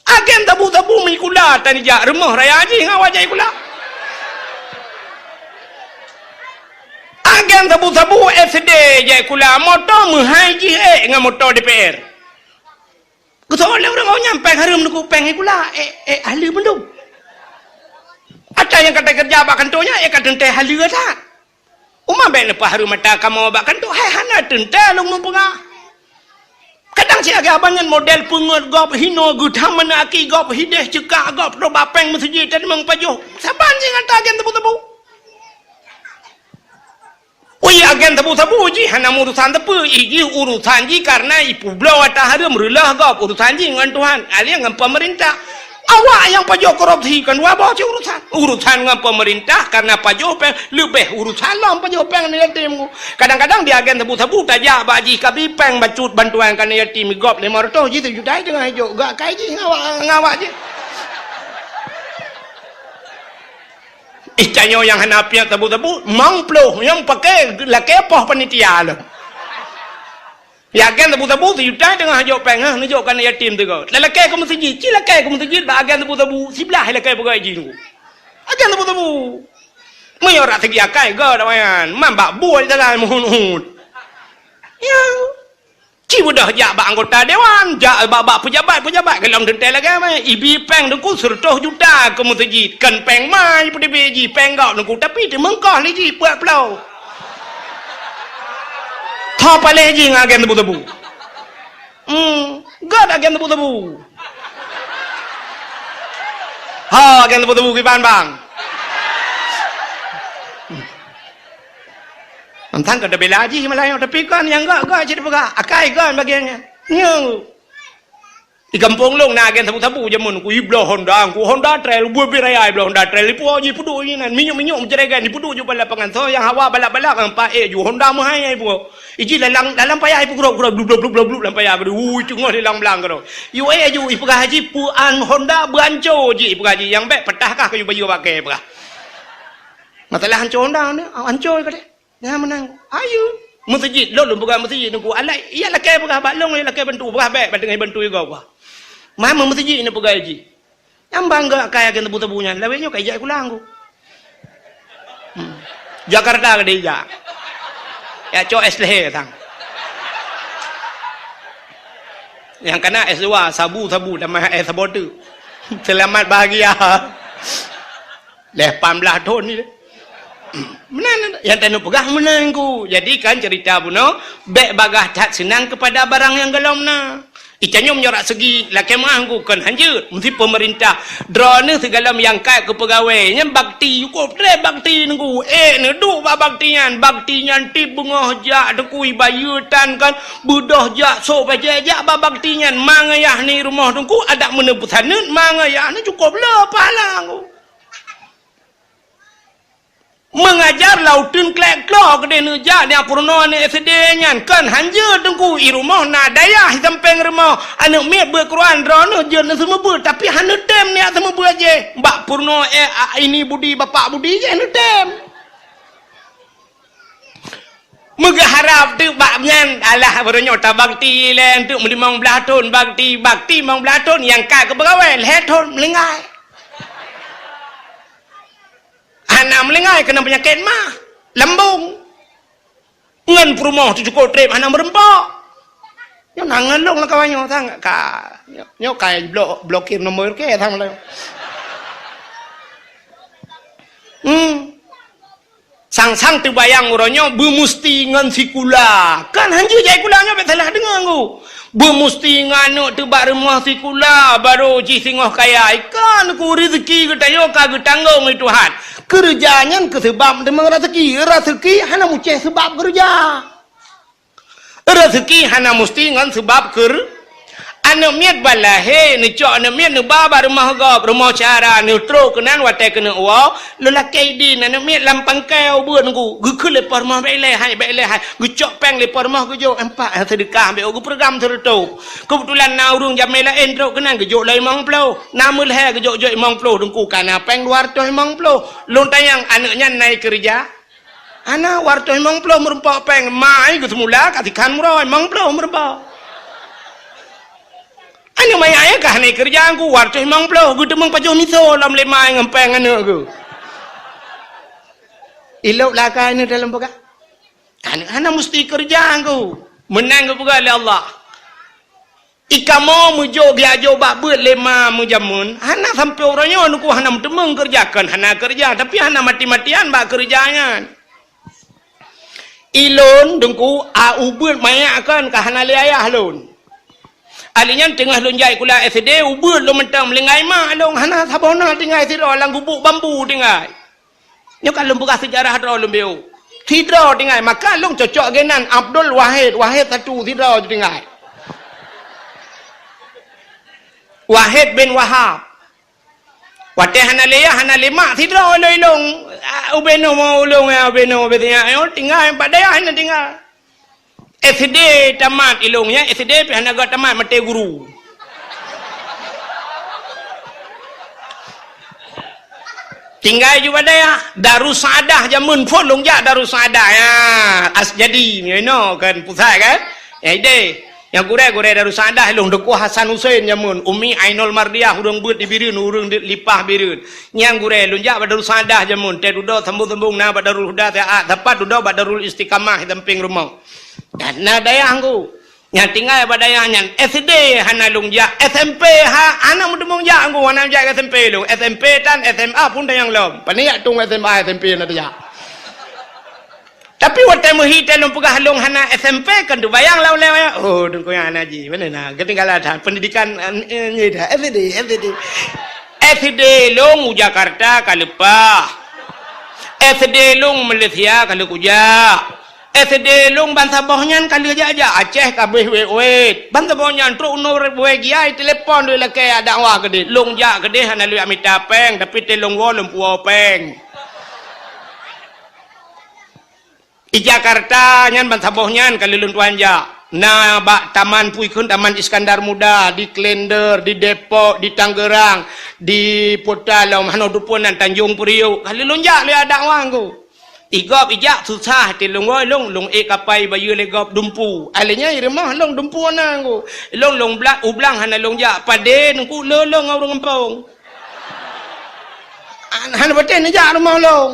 Agen sabu-sabu meuikula tan ijak rumoh raya jih ngon awak jak ikula. Agen sabu-sabu S D jak ikula, moto meuhai jih ék ngon moto D P R. Geusoe lé ureueng awak nyan péng hareuem nuku péng ikula, ék, ék ahli bandum. Tan nyang ka takeureuja bak kantô nyan, eh, ka teuntèe haleue that. Uma bèk neupeuhareuem ata kamoe bak kantô, hai hana teuntèe lôn neupeugah. Kadang si lagèe abang nyan model peungeut gob, hinoe geuh, tham meunan aki gob, hideh ceukak gob, troh bak pèng meuseujid, teurimong pajoh. Saban jih ngon agen sabu-sabu. Ui, agen sabu-sabu jih hana meurusan teupeu, ih jih urusan jih karena ipeubloe ata hareuem, reuloh gob, urusan jih ngon Tuhan, alèh ngon peumeurintah. Awak nyang pajoh korupsi kan dua boh cit urusan. Urusan ngon peumeurintah karena pajoh pèng, leubeh urusan lom pajoh pèng aneuk yatim. Kadang-kadang di agen sabu-sabu tajak bak jih, kabi pèng bacut bantuan keu aneuk yatim gob limong reutôh, jih sijuta teungoh jok, gak kai jih ngon awak, ngon awak jih. Ih, tanyoe nyang hana piet sabu-sabu, limong ploh nyang pakai lakèe poh panitia lom. Ya, agen sabu-sabu sijuta teungoh jok pèng, ha, neujok keu aneuk yatim teuka. Lakèe keu meuseujid, ci lakèe keu meuseujid bak agen sabu-sabu, siblah lakèe peugah jih nunggu. Agen sabu-sabu. Meunyoe rak segi akai, ga dak mayan. Man bak buet jalan meuhun-hun. Ya. Ci beudôh jak bak anggota dewan, jak bak, bak pejabat-pejabat, golom teuntèe lagèe mè. Ibi pèng teungku seureutôh juta keu meuseujid. Kon pèng ma ipeuteubiet jih, pèng gob teungku, tapi teumeungkoh lé jih peuet ploh. Tho paléh jih ngon agen sabu-sabu. Hmm, göt agen sabu-sabu. Ha, agen sabu-sabu kiban, bang. Mantong ka teubela jih malah nyoe, tapi kon nyang gak-gak cit peugah, akai kon bagian nyan. Nyoe. Di gampông lôn na agen sabu-sabu jameun, ku ibloe Honda, ku Honda Trail, ubé-ubé raya ibloe Honda Trail, ipuwoe jih peuduek inan, minyeuk-minyeuk meuceregan, ipeuduek ju bak lapangan, soe nyang hawa balak-balak, ngon paék ju Honda meuhai ipuwoe. Iji lalang, lalang payah ipeugrok-grok, blub, blub, blub, blub, blub, lam payah geudu. Ui, teungoh di lam blang geudu. Yu, eh, ju, ipeugah haji, pu an Honda beuanco jih, ipeugah haji, nyang bèk peutah kah kayue bayeue bak kèe, peugah. Masalah anco Honda ni, anco ka deh. Nyan meunan. Ayu. Meuseujid, lôn, lôn peugah meuseujid teungku. Alah, iya lakèe peugah bak lôn, iya lakèe bantu, peugah bèk, bak teungoh bantu juga, peugah. Mama meuseujid ni peugah jih. Nyang bangga akai agen sabu-sabu nyan, lawét nyoe ka ijak sikula ngon ku. Hmm. Jakarta ka dijak. Ya cok S L H sang. Nyang kana S dua, sabu-sabu, tamah S sabote. Selamat bahagia. Lhèe lapan blah thôn ni. Meunan, nyang taneuk peugah meunan ku. Jadi kan cerita bunoe, bèk bagaih that seunang keupada barang nyang golom na. Itanyoe meunyoe rak segi lakèe meuah ngon ku kon hanjeuet, meusti peumeurintah. Droeneuh sigohlom nyang ka keu peugawèe, nyan bakti, cukôp trép bakti ngon ku. Eh, neuduek bak bakti nyan, bakti nyan tiep beungoh jak teungku ibayeue tan kan, beudôh jak sôk bajèe jak bak bakti nyan. Ma ngon yah ni rumoh teungku, adak meuneuk peusaneut, ma ngon yah ni cukôp le pahala ngon ku. Meungajar lam uteuen klek klo keudeh neujak, nyang peurunoe aneuk S D nyan, kon hanjeuet teungku, i rumoh na dayah i sampéng rumoh, aneuk miet beuet Quran, droeneuh jeuet neuseumeubeuet, tapi hana neutem neujak seumeubeuet jih. Bak peurunoe, eh, a, ini budi, bapak budi jih hana neutem. Meugeuharab teuk bak nyan, alah, baroe nyoe tabakti lé, enteuk meulimong blaih thon bakti, bakti limong blaih thon, nyang ka keu peugawèe lhèe thon meulinggai. Hana meulinggai keunan peunyakét mah, lambông. Ngon peurumoh teuh cukôp trép hana meureumpok. Nyoe na ngon lôn lam kawan nyoe sang ka. Nyoe, nyoe ka blok, blokir nomor ke sang lôn. Hmm. Sang-sang teubayang uroe nyoe beumusti ngon sikula. Kan hanjeuet jak sikula nyoe bèk salah deungö ngon ku. Beumusti ngon aneuk teuh bak rumoh sikula, barô jih singoh kaya. Ikan ku rezeki geutanyoe ka geutanggong lé Tuhan. Keureuja nyan keu seubab teumeung rezeki. Rezeki hana mucèh seubab keureuja. Rezeki hana musti ngon seubab keur-, aneuk miet ban lahé, neucok aneuk miet neuba bak rumoh gob, rumoh syedara, neutrok keunan watèe keuneuk woe, lôn lakèe idin aneuk miet lam pangkai ubeuet ngon ku, geukheun lé po rumoh bèk ilèe hai, bèk ilèe hai, geucok pèng lé po rumoh geujok, empat, seudeukah ambek geuprogram seureutôh. Keubeutulan na ureueng jamé laén trok keunan geujok lom limong ploh, na meulhèe geujok-jok limong ploh, teungku ka na pèng dua reutôh limong ploh. Lôn tanyong aneuk nyan na keureuja? Hana, dua reutôh limong ploh meurumpok pèng, mai geuseumula ka sikhan meuroe limong ploh meurumpok. Aneuk maya nyan ka hana keureuja ngon ku, dua reutôh limong ploh geuteumeung pajoh miso lom lé mai ngon pèng aneuk geuh. Ilop lakèe aneuk dalam peugah. Aneuk hana musti keureuja ngon ku. Meunan geupeugah lé Allah. Ikamoe meujok geujak jok bak beuet lé ma meujameun, hana sampoe uroe nyoe Teungku hana meuteumeung keureuja, kon hana keureuja, tapi hana mati-matian bak keureuja nyan. Ilôn Teungku, a, ubeuet manyak kon ka hana lé ayah lôn. Ali nyan teungoh lôn jak sikula S D, ubeuet lôn mantong, meulinggai mak lôn, hana saboh na tinggai sidroe, lam gubuk bambu tinggai. Nyoe ka lôn peugah seujarah droe lôn biôh. Sidroe tinggai, maka lôn cocok geunan Abdul Wahid, Wahid satu sidroe tinggai. Wahid bin Wahab. Watée hana lé yah, hana lé mak, sidroe lôn ilôn. Ah, ubé nyoe mo ulôn, ya, ubé nyoe, ubé nyoe, tinggai, bak dayah hana tinggai. S D tamat ilôn, ya, S D pih hana geuh tamat, maté guru. Tinggai ju bak dayah, Darussaaddah jameun phon lôn jak Darussaaddah, ya, Asjadi, nyoe inoe kan pusat kan? Ya, ideh. Nyang gurée-gurée Darussaaddah lôn, Teungku Hasan Hussein jameun, Umi Ainul Mardiah, ureuëng beuet di Bireuen, ureuëng di Lipah Bireuen. Nyang gurée lôn jak bak Darussaaddah jameun, teuh dudoe sambong-sambong na bak Darul Huda, teuh a, teumpat dudoe bak Darul Istiqamah, di sampéng rumoh. Dan na dayah Teungku. Nyang tinggai bak dayah nyan, S D hana lôn jak, S M P ha, hana meuteumeung jak Teungku, hana jak S M P lôn. S M P tan S M A pun tanyong lom. Pane jak tueng S M A, S M P na tajak. Tapi watée meuhi teuh lôn peugah lôn hana S M P, kan teubayang lam ulée, oh, Teungku nyan hana jih. Mana na, ketinggalan that pendidikan, eh, ni dah, S D, S D. S D lôn u Jakarta ka leupah. S D lôn Malaysia ka lheueh kujak. S D lôn bansaboh nyan ka lheueh jak-jak, Aceh ka beuh wét-wét. Bansaboh nyan trok unoe wét giai, telepon lé lakée jak dakwah keudeh. Lôn jak keudeh hana lôn jak mita péng, tapi teuh lôn woe lôn puwoe péng. Di Jakarta nyan bansaboh nyan ka lheueh lôn tuan jak. Na bak taman pui kheun, Taman Iskandar Muda, di Klender, di Depok, di Tangerang, di Putra Lom, hana dupeue nan Tanjong Priok. Ka lheueh lôn jak lôn jak dakwah Teungku. Igob ijak susah, teuh lôn woe lôn, lôn ék kapai bayeue lé gob dumpu. Alèh nyan i rumoh lôn dumpu na Teungku. Lôn, lôn blang, u blang hana lôn jak, padé Teungku lôn ngon ureuëng gampông. Hana patéh neujak rumoh lôn.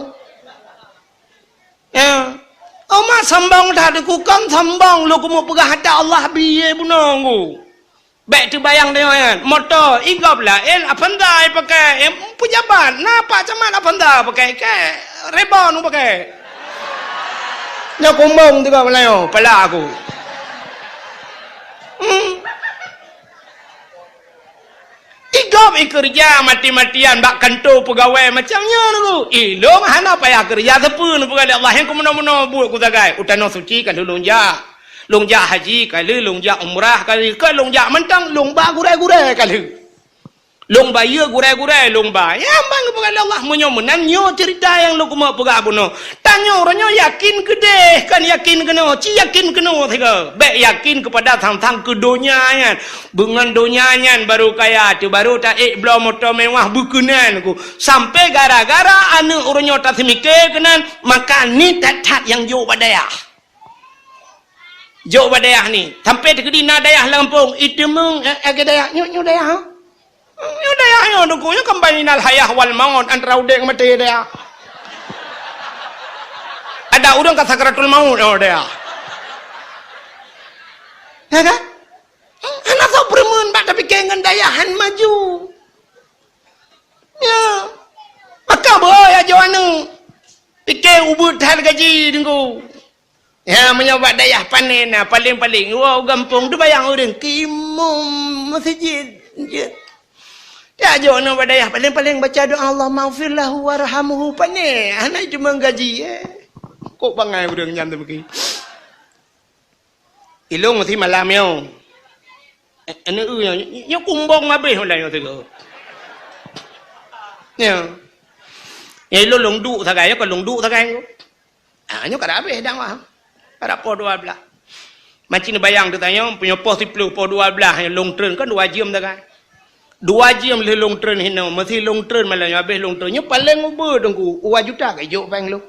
Ya. Oma sombong that Teungku, kon sombong lôn keumeung peugah ata Allah biyeu bunoe Teungku. Bék teubayang tanyoe nyan, moto, igob laén, Avanza ipakai, eh, peujabat, na Pak Camat Avanza pakai, keu rebon pakai. Nyoe kumbong tiga Melayu, pala aku. Hmm. Igob ikeureuja mati-matian bak kanto peugawée macam nyoe Teungku. Ilôn hana payah keureuja sapeue neupeugah lé Allah, nyang keumeunong-meunong buet kusagai. U Tanoh Suci ka lheueh lôn jak. Lôn jak haji ka lheueh, lôn jak umrah ka lheueh, ka lôn jak mantong, lôn ba gurée-gurée ka lheueh. Lôn bayeue gurée-gurée lôn ba. Nyang ban geupeugah lé Allah, meunyoe meunan nyoe ceurita nyang lôn keumeung peugah bunoe. Tanyoe uroe nyoe yakin keudeh, kon yakin keunoe, ci yakin keunoe sigoe. Bék yakin keupada sang-sang keu donya nyan. Beungon donya nyan barô kaya, teuh barô taék bloe moto mewah beukeunan Teungku. Sampoe gara-gara aneuëk uroe nyoe taseumike keunan, maka ni that-that nyang jok bak dayah. Jok bak dayah ni, sampoe teukeudi na dayah lam gampông, iteumeung, eh, eh, keu dayah, nyoe, nyoe dayah, ha? Nyoe dayah nyoe Teungku, nyoe kan bainal hayah wal maut, antara udeb ngon maté dayah. Ada ureuëng ka sakratul maut nyoe dayah. Ya kan? Hana soe peureumeun bak tapike ngon dayah han maju. Ya. Maka boh ya jok aneuëk. Pike ubeuet that gaji Teungku. Ya, meunyoe bak dayah pané na, paléng-paléng, woe u gampông teubayang ureuëng, timu meuseujid. Ya, jok aneuëk bak dayah, paléng-paléng baca doa, "Allahummaghfir lahu warhamhu," pané, hana cuma gaji, eh. Kok bangai ureuëng nyan teumeuki. Ilôn meusi malam nyoe. Eh, aneuëk nyoe, nyoe kumbong habéh malam nyoe sigoe. Nyoe. Nyoe ilôn lôn duek sagai, nyoe kon lôn duek sagai Teungku. Ah, nyoe ka habéh dakwah. Ka poh dua blah. Maci neubayang teuh tanyoe, meunyoe poh siplôh, poh dua blah, nyoe lôn treun kan dua jeuem sagai. Dua jeuem lheueh lôn treun hinoe, meusi lôn treun malam nyoe, habéh lôn treun. Nyoe paléng ubeuet Teungku, dua juta ka ijok péng lôn.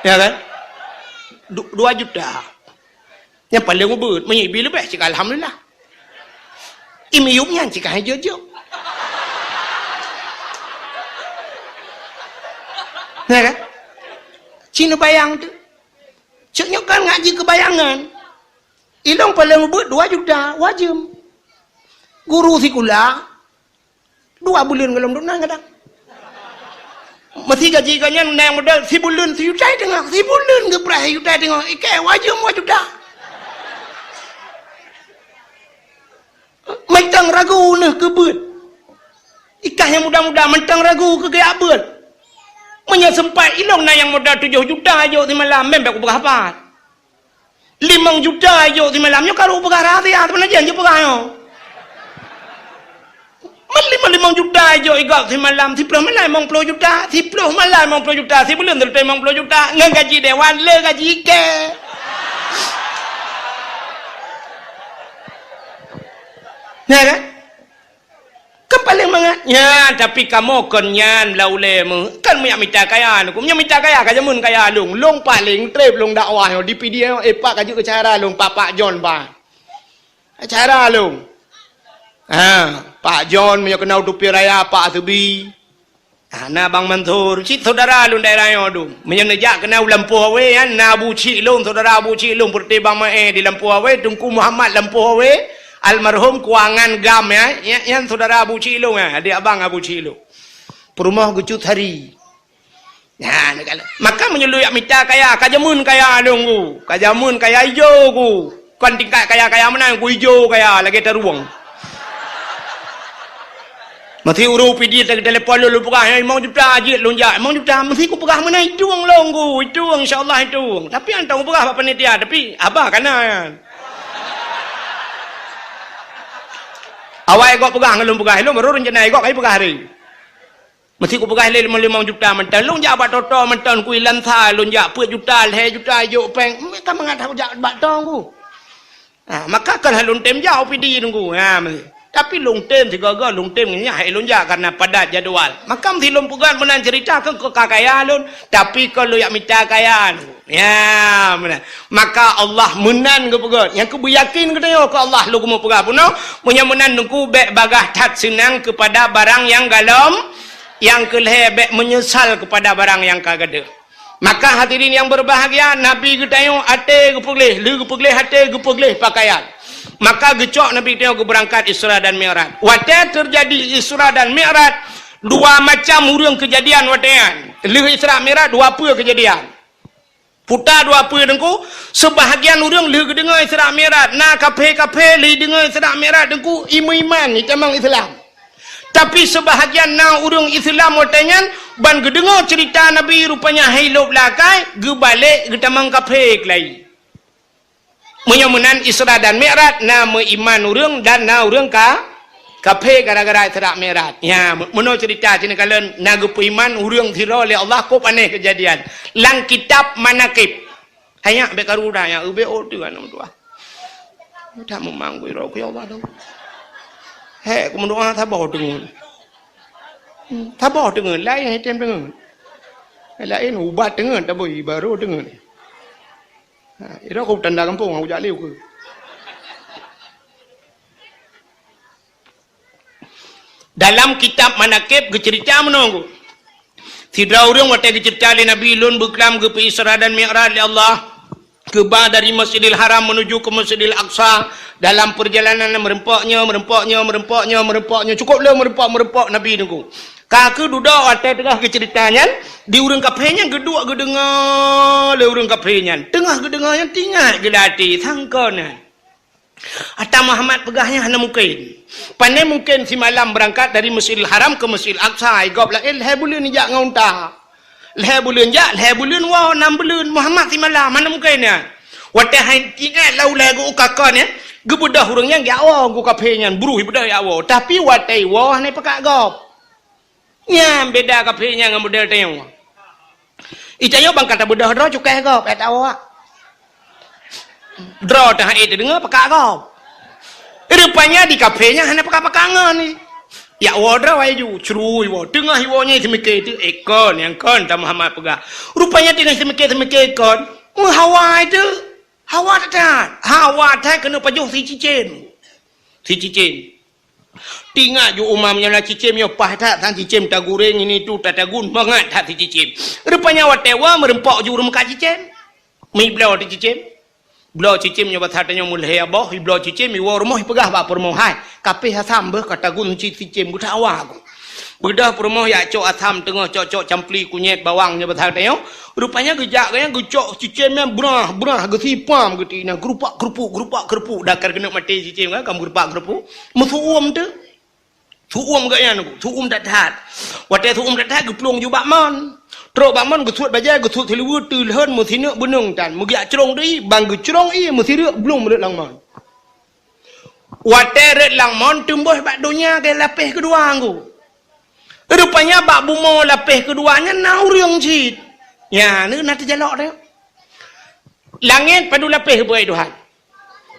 Ya kan? Du-, dua juta. Nyang paléng ubeuet, meunyoe ibi leubeh cit ka alhamdulillah. Imiyueb nyan cit ka han jok-jok. Ya kan? Ci neubayang teuh. Cok nyoe kan ngaji keubayangan. Ilong paleng ubeuet dua juta, wajeuem. Guru sikula, dua buleuen gohlom duek nan kadang. Meusi gaji geuh nyan na nyang modal sibuleuen sijuta teungoh, sibuleuen geupeurah sijuta teungoh, ikei wajeuem dua juta. Mantong ragu neuh keu beuet. Ikah nyang muda-muda mantong ragu keu geujak beuet. Meunyoe seumpat ilong na nyang modal tujoh juta jok simalam, meunan bèk kupeugah pat. Limong juta jok simalam, nyoe karu peugah rahsia, sebenarnya jeuet peugah nyoe. Man limong, limong juta jok igop simalam, siploh malam limong ploh juta, siploh malam limong ploh juta, sibuleuen seuleusoe limong ploh juta, ngon gaji dewan, le gaji ikei. Ya kan? Kan paleng mangat nyan, tapi kamoe kon nyan lam ulèe meuh. Kan meunyo mita kaya, meunyo mita kaya ka jameun kaya lôn. Lôn paleng trép lôn dakwah nyoe di Pidie nyoe, eh, Pak, ka jeuet keu syedara lôn, Pak, Pak John, Pak. Syedara lôn. Ha, Pak John, meunyo keunong Tupi Raya, Pak Subi. Ha, na Bang Mansur, cit syedara lôn daerah nyoe dum. Meunyo neujak keunan u Lampôh Awe nyan, na Abu Chik lôn, syedara Abu Chik lôn, peureuté Bang Mae di Lampôh Awe, Teungku Muhammad Lampôh Awe, almarhum Kuangan Gam nyan, nyan, nyan syedara Abu Chik lôn nyan, adék abang Abu Chik lôn. Peurumoh Geuchut Sari. Nyan, maka meunyo lôn jak mita kaya, ka jameun kaya lôn ku, ka jameun kaya ijo ku. Kon tingkat kaya-kaya meunan, ku ijo kaya lagèe tarueng. Meusi ureueng Pidie teuka telepon lôn, lôn peugah, "Hai, limong juta jeuet lôn jak." "Limong juta?" Meusi kupeugah meunan, "Itueng lôn ku, itueng, insya Allah itueng." Tapi hantom kupeugah bak panitia, tapi haba ka na nyan. Awai gob peugah ngon lôn peugah, lôn baru rencana gob, ai peugah hari. Meusi kupeugah lé limong, limong juta mantong. Lôn jak bak Toto mantong, ku i Lansa lôn jak peuet juta, lhèe juta jok pèng. Ka mangat that kujak bak tong ku. Ha, maka kon lôn tem jak u Pidie nunggu. Ha, meusi. Tapi lôn tem sigoe-goe, lôn tem nyan hai lôn jak karena padat jadual. Maka meusi lôn peugah meunan cerita keu ka kaya lôn, tapi kon lôn jak mita kaya nunggu. Ya, meunan. Maka Allah meunan geupeugah. Nyang keu beuyakin geutanyoe keu Allah lôn keumeung peugah bunoe, meunyoe meunan nunggu bèk bagaih that seunang keupada barang nyang galom, nyang keu lhèe bèk meunyeusal keupada barang nyang ka gadôh. Maka hadirin yang berbahagia, Nabi geutanyoe até geupeugleh, lheueh geupeugleh até, geupeugleh pakaian. Maka geucok Nabi geutanyoe geubeurangkat Isra dan Mi'raj. Watèe teujadi Isra dan Mi'raj, dua macam ureueng keujadian watèe nyan. Lheueh Isra Mi'raj, dua peue keujadian. Puta dua peue teungku, seubahgian ureueng lheueh geudeungoe Isra Mi'raj, na kaphé-kaphé lheueh deungoe Isra Mi'raj teungku, imeuiman, itamong Islam. Tapi seubahgian na ureueng Islam watèe nyan, ban geudeungoe ceurita Nabi rupanya hai lôb lakai, geubalek geutamong kaphé keulayi. Meunyoe meunan Isra dan Mi'raj, na meuiman ureueng dan na ureueng ka, kaphé gara-gara Isra Mi'raj. Nya, meunoe ceurita sinoe kalon na geupeuiman ureueng sidroe lé Allah, kôp aneh keujadian. Lam kitab Manaqib. Hai nyak bèk karu dah nyak, ubé oh tu kan meudoa. Tak memang ku iro ku ya Allah tu. Hek ku meudoa saboh teungeut. Hmm, saboh teungeut, laén hai tem teungeut. Laén ubat teungeut, tapi baru teungeut. Ha, ira ku tanda gampông, aku jak lé ku. Dalam kitab Manaqib geuceurita meunoe ku. Sidroe ureueng watèe geuceurita lé Nabi, "Lôn beuklam geupeu-Isra dan Mi'raj lé Allah, geuba dari Masjidil Haram menuju ke Masjidil Aqsa. Dalam perjalanan meureumpok nyoe, meureumpok nyoe, meureumpok nyoe, meureumpok nyoe, cukôp lé meureumpok, meureumpok Nabi teungku." Ka keuh dudoe watèe teungoh geuceurita nyan, di ureueng kaphé nyan geuduek geudeungoe lé ureueng kaphé nyan. Teungoh geudeungoe nyan teuingat geuh lam até, sangka nyan. Ata Muhammad peugah nyan hana mungken. Pane mungken simalam beurangkat dari Masjidil Haram ke Masjidil Aqsa, i gob laén lhèe buleuen jak ngon unta. Lhèe buleuen jak, lhèe buleuen woe, nam buleuen, Muhammad simalam, hana mungken nyan. Watèe hai teuingat lam ulèe geuh ka kon nyan, geubeudôh ureueng nyan jak woe, geuh kaphé nyan, bru beudôh jak woe. Tapi watèe woe hana pakat gob. Nyan beda kaphé nyan ngon model tanyoe. Itanyoe ban ka tabeudôh droe cukai gob, eh, tak awak. Droe teuh hai teudeungoe pakat gob. Rupanya di kaphé nyan hana pakat-pakat ngon ni. Jak woe droe wai ju, crui woe. Teungoh iwoe nyan seumiké teuh, eh, kon, nyang kon, ta Muhammad peugah. Rupanya teungoh seumiké-seumiké kon, meuhawa teuh. Hawa that-that. Hawa that keuneuk pajoh sicicém. Sicicém. Teuingat ju uma meunyoe na cicém nyoe paih that, sang cicém tagureng ini tu tatagun mangat that sicicém. Rupanya watèe woe meureumpok ju ureueng meukat cicém. Meubloe teuh cicém. Bloe cicém nyoe basa tanyoe meulhèe boh, ibloe cicém iwoe rumoh ipeugah bak peurumoh, "Hai, kapéh asam beuh ka tagun cit cicém geutak awa ku." Beudôh peurumoh yak cok asam teungoh cok-cok campli kunyét bawang nyoe basa tanyoe. Rupanya geujak geuya geucok cicém nyan brah, brah geusipam geuti na geurupak-geurupuk, geurupak-geurupuk. Dakar keuneuk maté cicém kan, ka meurupak-geurupuk. Meusu'uem teuh. Su'uem geuyan, su'uem that-that. Watèe su'uem that-that geuplueng ju bak mon. Trok bak mon geusuet bajèe, geusuet siluweue, teulhon meusineuk beuneueng tan. Meugiak crông teuh, ban geucrông ié meusireuk blông rhot lam mon. Watèe rhot lam mon teumbôh bak donya keu lapéh keudua ngku. Rupanya bak bumoe lapéh keudua nyan na ureueng cit. Nyan na teujalok teuh. Langét padum lapéh geupeugah Tuhan?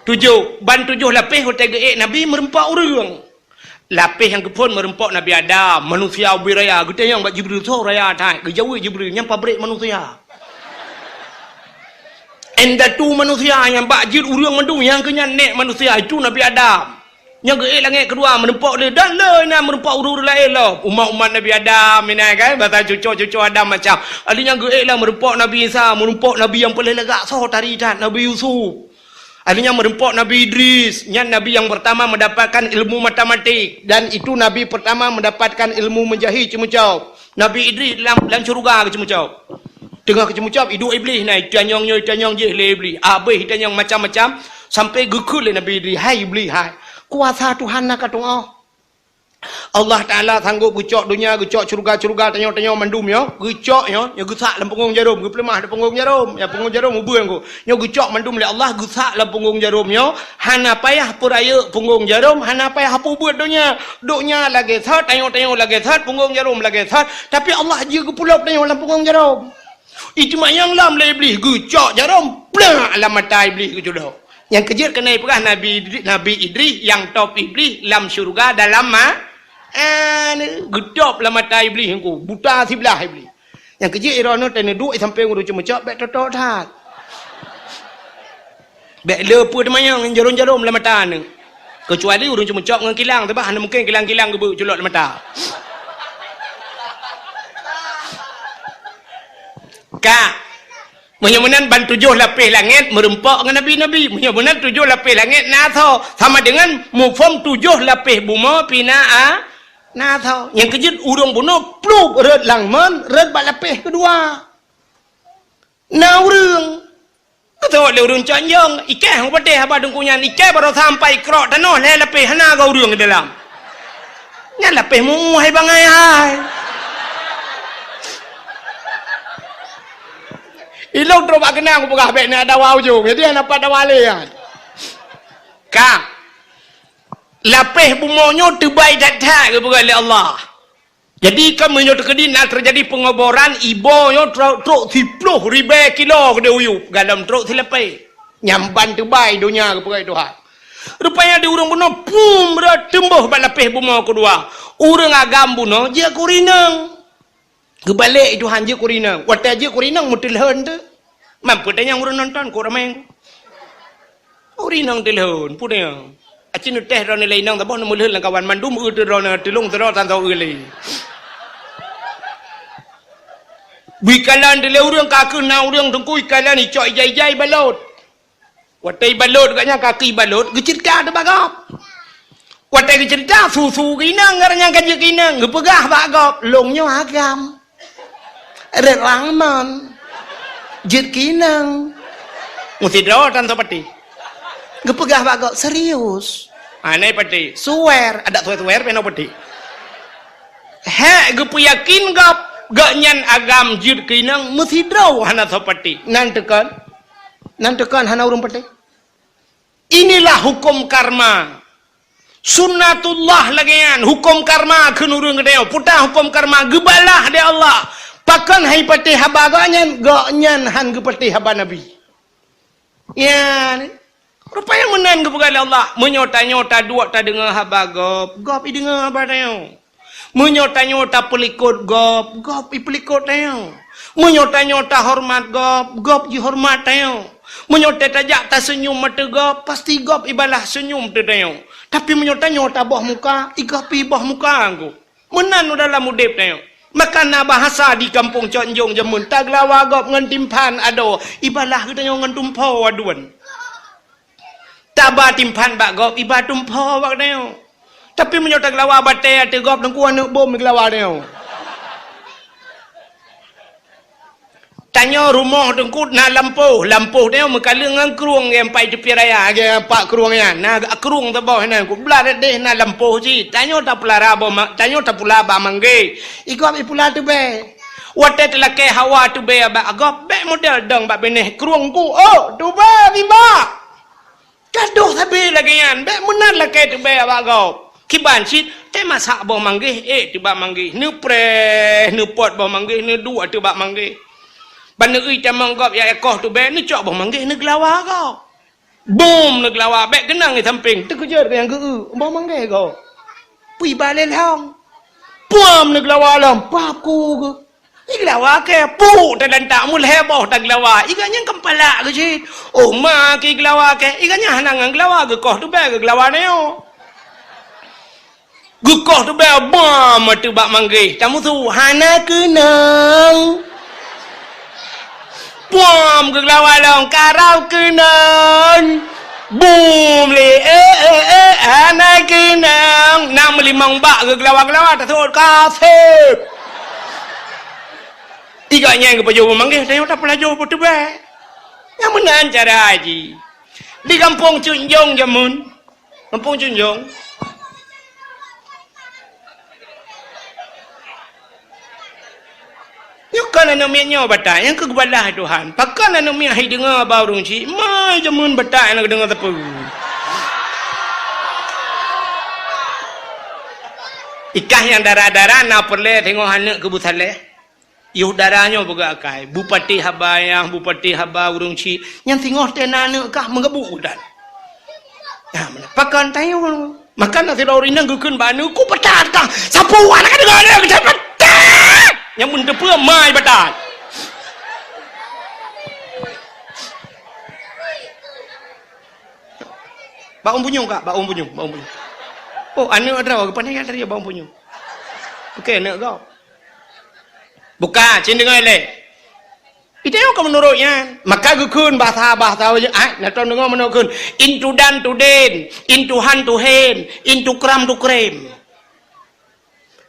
Tujoh. Ban tujoh lapéh watèe geuék Nabi meureumpok ureueng. Lapéh nyang keuphôn meureumpok Nabi Adam, manusia ubé raya, geutanyong bak Jibril, "Soe raya that?" Geujaweueb Jibril, "Nyan pabrék manusia." Indatu manusia nyang bak jeuet ureueng mandum nyang keu nyan nèk manusia, itu Nabi Adam. Nyang geuék langét keudua meureumpok lé, dan lé inan meureumpok ureueng-ureueng laén lom. Umat-umat Nabi Adam inan kan, basa cuco-cuco Adam macam. Ada nyang geuék lah meureumpok Nabi Isa, meureumpok Nabi nyang paléng lagak soe tari that, Nabi Yusuf. Ada nyang meureumpok Nabi Idris, nyan Nabi nyang pertama mendapatkan ilmu matematik, dan itu Nabi pertama mendapatkan ilmu menjahit ceumeucop. Nabi Idris lam, lam syeuruga geuceumeucop. Teungoh geuceumeucop, iduek Iblih na, itanyong nyoe, itanyong jéh lé Iblih. Abéh itanyong macam-macam, sampai geukheun lé Nabi Idris, "Hai Iblih, hai! Kuasa Tuhan na ka tu'oh. Allah Taala sanggob geucok donya, geucok syeuruga-syeuruga tanyoe-tanyoe mandum nyoe, geucok nyoe, nyoe geusak lam punggong jarôm, geupeuleumah di punggong jarôm, nyang punggong jarôm ubeueng ku. Nyoe geucok mandum lé Allah, geusak lam punggong jarôm nyoe, hana payah peurayeuk punggong jarôm, hana payah peubeuet donya. Donya lagèe that, tanyoe-tanyoe lagèe that, punggong jarôm lagèe that, tapi Allah jeuet geupeulop tanyoe lam punggong jarôm." Ijma nyang lom lé Iblih, geucok jarôm, plak lam mata Iblih geucudok. Nyang keujeuet keuneuk ipeugah Nabi Idri-, Nabi Idris nyang top Iblih lam syeuruga dalam ma-, eh, geutop lam mata Iblih ngku, buta siblaih Iblih. Nyang keujeuet droeneuh teuneuk duek sampéng ureueng ceumeucop bèk toto that. Bèk le peue teumanyong jarôm-jarôm lam mata neuh. Keucuali ureueng ceumeucop ngon kilang, teubah hana mungken kilang-kilang geubeuet culok lam mata. Ka. Meunyoe meunan ban tujoh lapéh langét meureumpok ngon nabi-nabi. Meunyoe meunan tujoh lapéh langét na tho, sama dengan muphom tujoh lapéh bumoe pih na a-, na tho. Nyang keujeuet ureueng bunoe plup rhot lam mon, rhot bak lapéh keudua. Na ureueng. Beutôi lé ureueng cok nyong, iké hana patéh haba teungku nyan, iké baroesa sampai krok tanoh lhèe lapéh hana geu ureueng di dalam. Nyan lapéh mu'uh hai bangai hai. Ilôn trok bak keunang peugah bèk na dawa ujong, jadi hana pat dawa lé nyan. Ka. Lapéh bumoe nyoe teubai that-that geupeugah lé Allah. Jadi, kan meunyoe teukeudi na teujadi peungoboran, ibo nyoe trok, trok siploh ribèe kilo keudéh u yup, galom trok silapéh. Nyan ban teubai donya geupeugah Tuhan. Rupanya di ureueng bunoe pum rot teumbôh bak lapéh bumoe keudua. Ureueng agam bunoe jeuet keu ureueng inong. Geubalek Tuhan jeuet keu ureueng inong. Watèe jeuet keu ureueng inong meuteulhon teuh. Man peue tanyong ureueng nonton, kok ramé. Ureueng inong teulhon, peue tanyong. Aci neutéh droeneuh lé inong saboh neumeulhon lam kawan mandum eu teuh droeneuh teulông sidroe tan soe eu lé. Bui kalon teuh lé ureueng ka keuh na ureueng teungku ikalon icok ija-ija ibalot. Watèe ibalot gobnyan kaki ibalot, geuceurita teuh bak gob. Watèe geuceurita, su-su keu inong, gobnyan ka jeuet keu inong, geupeugah bak gob, "Lôn nyoe agam. Rot lam mon. Jeuet keu inong." Meusidroe tan soe patéh. Geupeugah bak gob, "Serius." Anai patéh. Suwer, adak suwer-suwer pih na patéh. Hék geupeuyakin gob, gobnyan agam jeuet keu inong, meusidroe hana soe patéh. Nan teuh kon. Nan teuh kon hana ureueng patéh. Inilah hukum karma. Sunnatullah lagèe nyan, hukum karma kheun ureueng geutanyoe. Peue ta hukum karma, geubalah lé Allah. Pakon han ipatéh haba gobnyan, gobnyan han geupatéh haba Nabi. Nyan, rupanya meunan geupeugah lé Allah. Meunyoe tanyoe taduek tadeungoe haba gob, gob ideungoe haba tanyoe. Meunyoe tanyoe tapeulikot gob, gob ipeulikot tanyoe. Meunyoe tanyoe tahoreumat gob, gob jihoreumat tanyoe. Meunyoe ta-, tajak taseunyum ateueh gob, pasti gob ibalah seunyum ateueh tanyoe. Tapi meunyoe tanyoe taboh muka, i gob pih iboh muka gob. Meunan dalam udép tanyoe. Maka na bahasa di kampung Cot Njong jameun, tageulawa gob ngon timphan adoe, ibalah geutanyoe ngon tumpoe aduen. Taba timphan bak gob, iba tumpho bak tanyoe. Tapi meunyoe taglawa batée ateueh gob, teungku aneuk bom geulawa tanyoe. Tanyoe rumoh teungku na lampôh, lampôh tanyoe meukaleueng ngon krueng, geuh pat teupie raya, geuh pat krueng nyan. Na krueng saboh nyan, ku blah deh na lampôh cit. Tanyoe tapeulara boh ma-, tanyoe tapula bak manggéh. I gob ipula teubée. Watée teulakée hawa teubée bak gob, bék model dong bak binéh krueng ku, "Oh, teubée nibak!" Gadoh sabe lagée nyan, bék meunan lakée teubée bak gob. Kiban cit, teumasak boh manggéh, ék teubak manggéh, neupreh, neupot boh manggéh, neuduek teubak manggéh. Ban neuui tamong gob jak koh teubée, neucok boh manggéh neugeulawa gob. Bom neugeulawa, bék keunong di sampéng, teukeujot nyang geu-eu boh manggéh gob. Pui balée lhong. Puam neugeulawa lom, pap ku geuh. Igeulawa kée, puk teulantak meulhée boh tageulawa. Iga nyang keupala keu cit. Oh ma keu igeulawa kée, iga nyang hana ngon geulawa geukoh teubée geugeulawa nyoe. Geukoh teubée bom ateueh bak manggéh. Tamusu hana keunong. Puam geugeulawa lom karau keunong. Bum lé, eh, eh, eh, hana keunong. Na meulimong bak geugeulawa-geulawa tasot kaseb. Iga nyang geupajoh boh manggéh, tanyoe tapeupajoh boh teubée. Nyang meunan cara jih. Di gampông Cut Njong jameun. Gampông Cut Njong. Nyoe kon aneuk miet nyoe batai, nyang keu geubalah Tuhan. Pakon aneuk miet hai deungoe bak ureueng chik, mai jameun batai nyang deungoe teupeu. Ikah nyang dara-dara na peureulée teungoh aneuk keu beusaléh. Yoh dara nyoe peugah akai, bupati haba nyang, bupati haba ureueng chik, nyang singoh teuh na aneuk kah meugeubuk udan. Nah, meunan. Pakon tanyoe. Maka na sidroe ureueng inong geukheun bak aneuk, "Ku peutat kah, sapeue aneuk ka deungoe aneuk keu peutat." Nyang meuteupeue mai peutat. Bak ôn punyueng kah, bak ôn punyueng, bak ôn punyueng. Oh, aneuk droe geupanéh nyang tadi bak ôn punyueng. Oke, aneuk gob. Buka, cen deungoe lé. Itu yang kamu nurut nyan. Maka geukheun bahasa-bahasa, ah, na tom deungoe meunoe kheun. Intudan tuden, intuhan tuhen, intukram tukrem.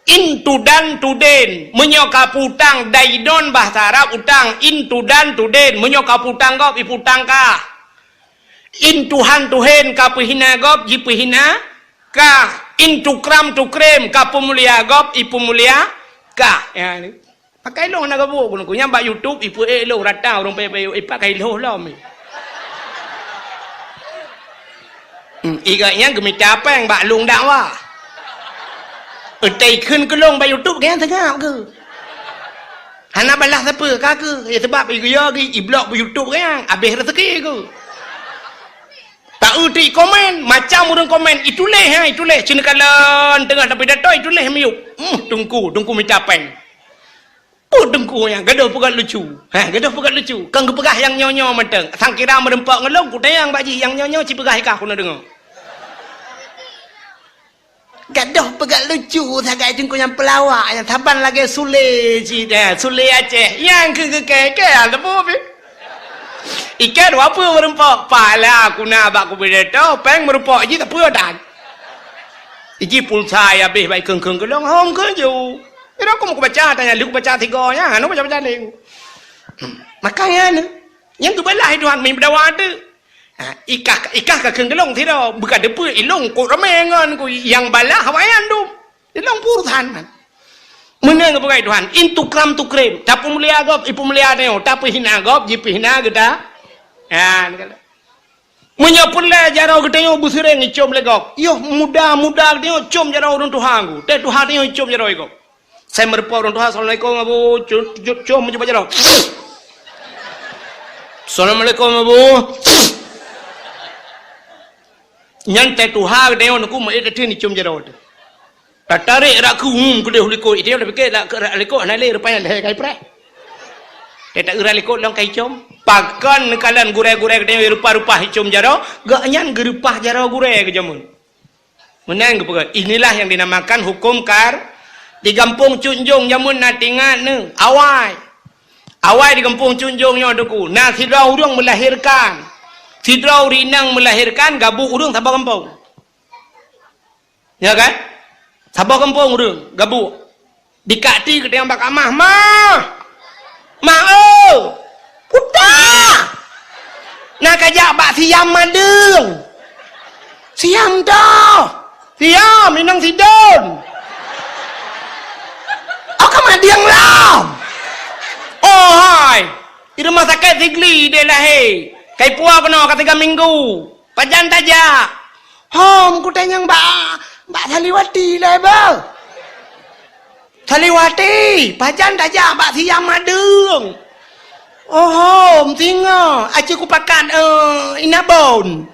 Intudan tuden, meunyoe ka peutang daidon bahasa Arab utang, intudan tuden, meunyoe ka peutang gob, ipeutang kah. Intuhan tuhen ka peuhina gob, jipeuhina kah. Intukram tukrem ka peumulia gob, ipeumulia kah. Ya, ni. Pakai lôn hana gabuk gunong ku. Nyang bak YouTube ipeuék lôn rata ureueng payah-payah ipak kai lhôh lom. Hmm, iga nyang geumita péng bak lôn dakwah. Eutai kheun keu lôn bak YouTube, gaya seungab keu. Hana balah sapeue ka keu. Ya, sebab igeuyue geuh iblok bak YouTube gaya, abéh rezeki keu. Taeu ti komen, macam ureueng komen, ituléh, ha, ituléh. Cina kalon teungoh tapi dato ituléh miyup. Hmm, tungku, tungku mita péng. Peue teungku nyan gadoh peugah lucu. Ha, gadoh peugah lucu. Kan geupeugah nyang nyoe-nyoe mantong. Sang kira meureumpok ngon lôn, kutanyong bak jih nyang nyoe-nyoe ci peugah ikah keuneuk deungoe. Gadoh peugah lucu sagai teungku nyang peulawak, nyang saban lagée Sule cit, eh, Sule Aceh. Nyang keu geukée-kée teupeu pih. Ikée dua peue meureumpok, pala kuna bak kupidato, péng meureumpok jih teupeu dan. Iji pulsa ya abéh bak ikheun-kheun geulong, hom keu ju. Ira aku meukubaca tanya lé kubaca tiga nya, hana baca-baca lé. Hmm. Makanya ni, nyang geubalah Tuhan meudawa teuh. Ha, ikah, ikah ka kheun geulong sidroe, beuka deupeu ilong kok ramé ngon ku nyang balah awaknyan dum. Ilong pur Tuhan man. Meunan geupeugah Tuhan, intukram tukrem, tapeumulia gob, ipeumulia tanyoe, tapeuhina gob, jipeuhina geuta. Ha, ni kala. Meunyoe peureulée jaroe geutanyoe beusiréng icom lé gob, yoh muda-muda geutanyoe com jaroe ureueng tuha gu, teuh tuha tanyoe icom jaroe gob. Sai meurumpok ureueng tuha, "Assalamualaikum, Abu." Cu-, cu-, com meucuba jaroe. "Assalamualaikum, Abu." Nyan teuh tuha geutanyoe nungku meuék teuh nicom jaroe teuh. Tatarék rak keu, hmm, keudeh likot. Itu yang dipikir rak, rak likot hana lé, rupanya lhée kai preh. Teuta ura likot lom kai com. Pakon neukalon gurée-gurée geutanyoe rupa-rupa icom jaroe, geuh nyan geureupah jaroe gurée geuh jameun. Meunan geupeugah, inilah yang dinamakan hukum kar di gampông Cut Njong jameun na tingat neu, awai. Awai di gampông Cut Njong nyoe teungku, na sidroe ureueng meulahirkan. Sidroe ureueng inong meulahirkan, gabuek ureueng saboh gampông. Ya kan? Saboh gampông ureueng gabuek. Dikak ti geutanyong bak amah, "Mah! Mah, oh! Puta! Na kajak bak Siam Madeueng." "Siam toh?" "Siam, inong sidon." "Oh, ka Madeueng lom?" "Oh, hai. Di rumah sakét Sigli deh lahé. Kai puwoe keunoe ka tiga minggu." "Pajan tajak?" "Hom, kutanyong bak, bak Saliwati lé beuh." "Saliwati, pajan tajak bak Siam Madeueng?" "Oh, hom, singoh, aci kupakat, eh, Inabon."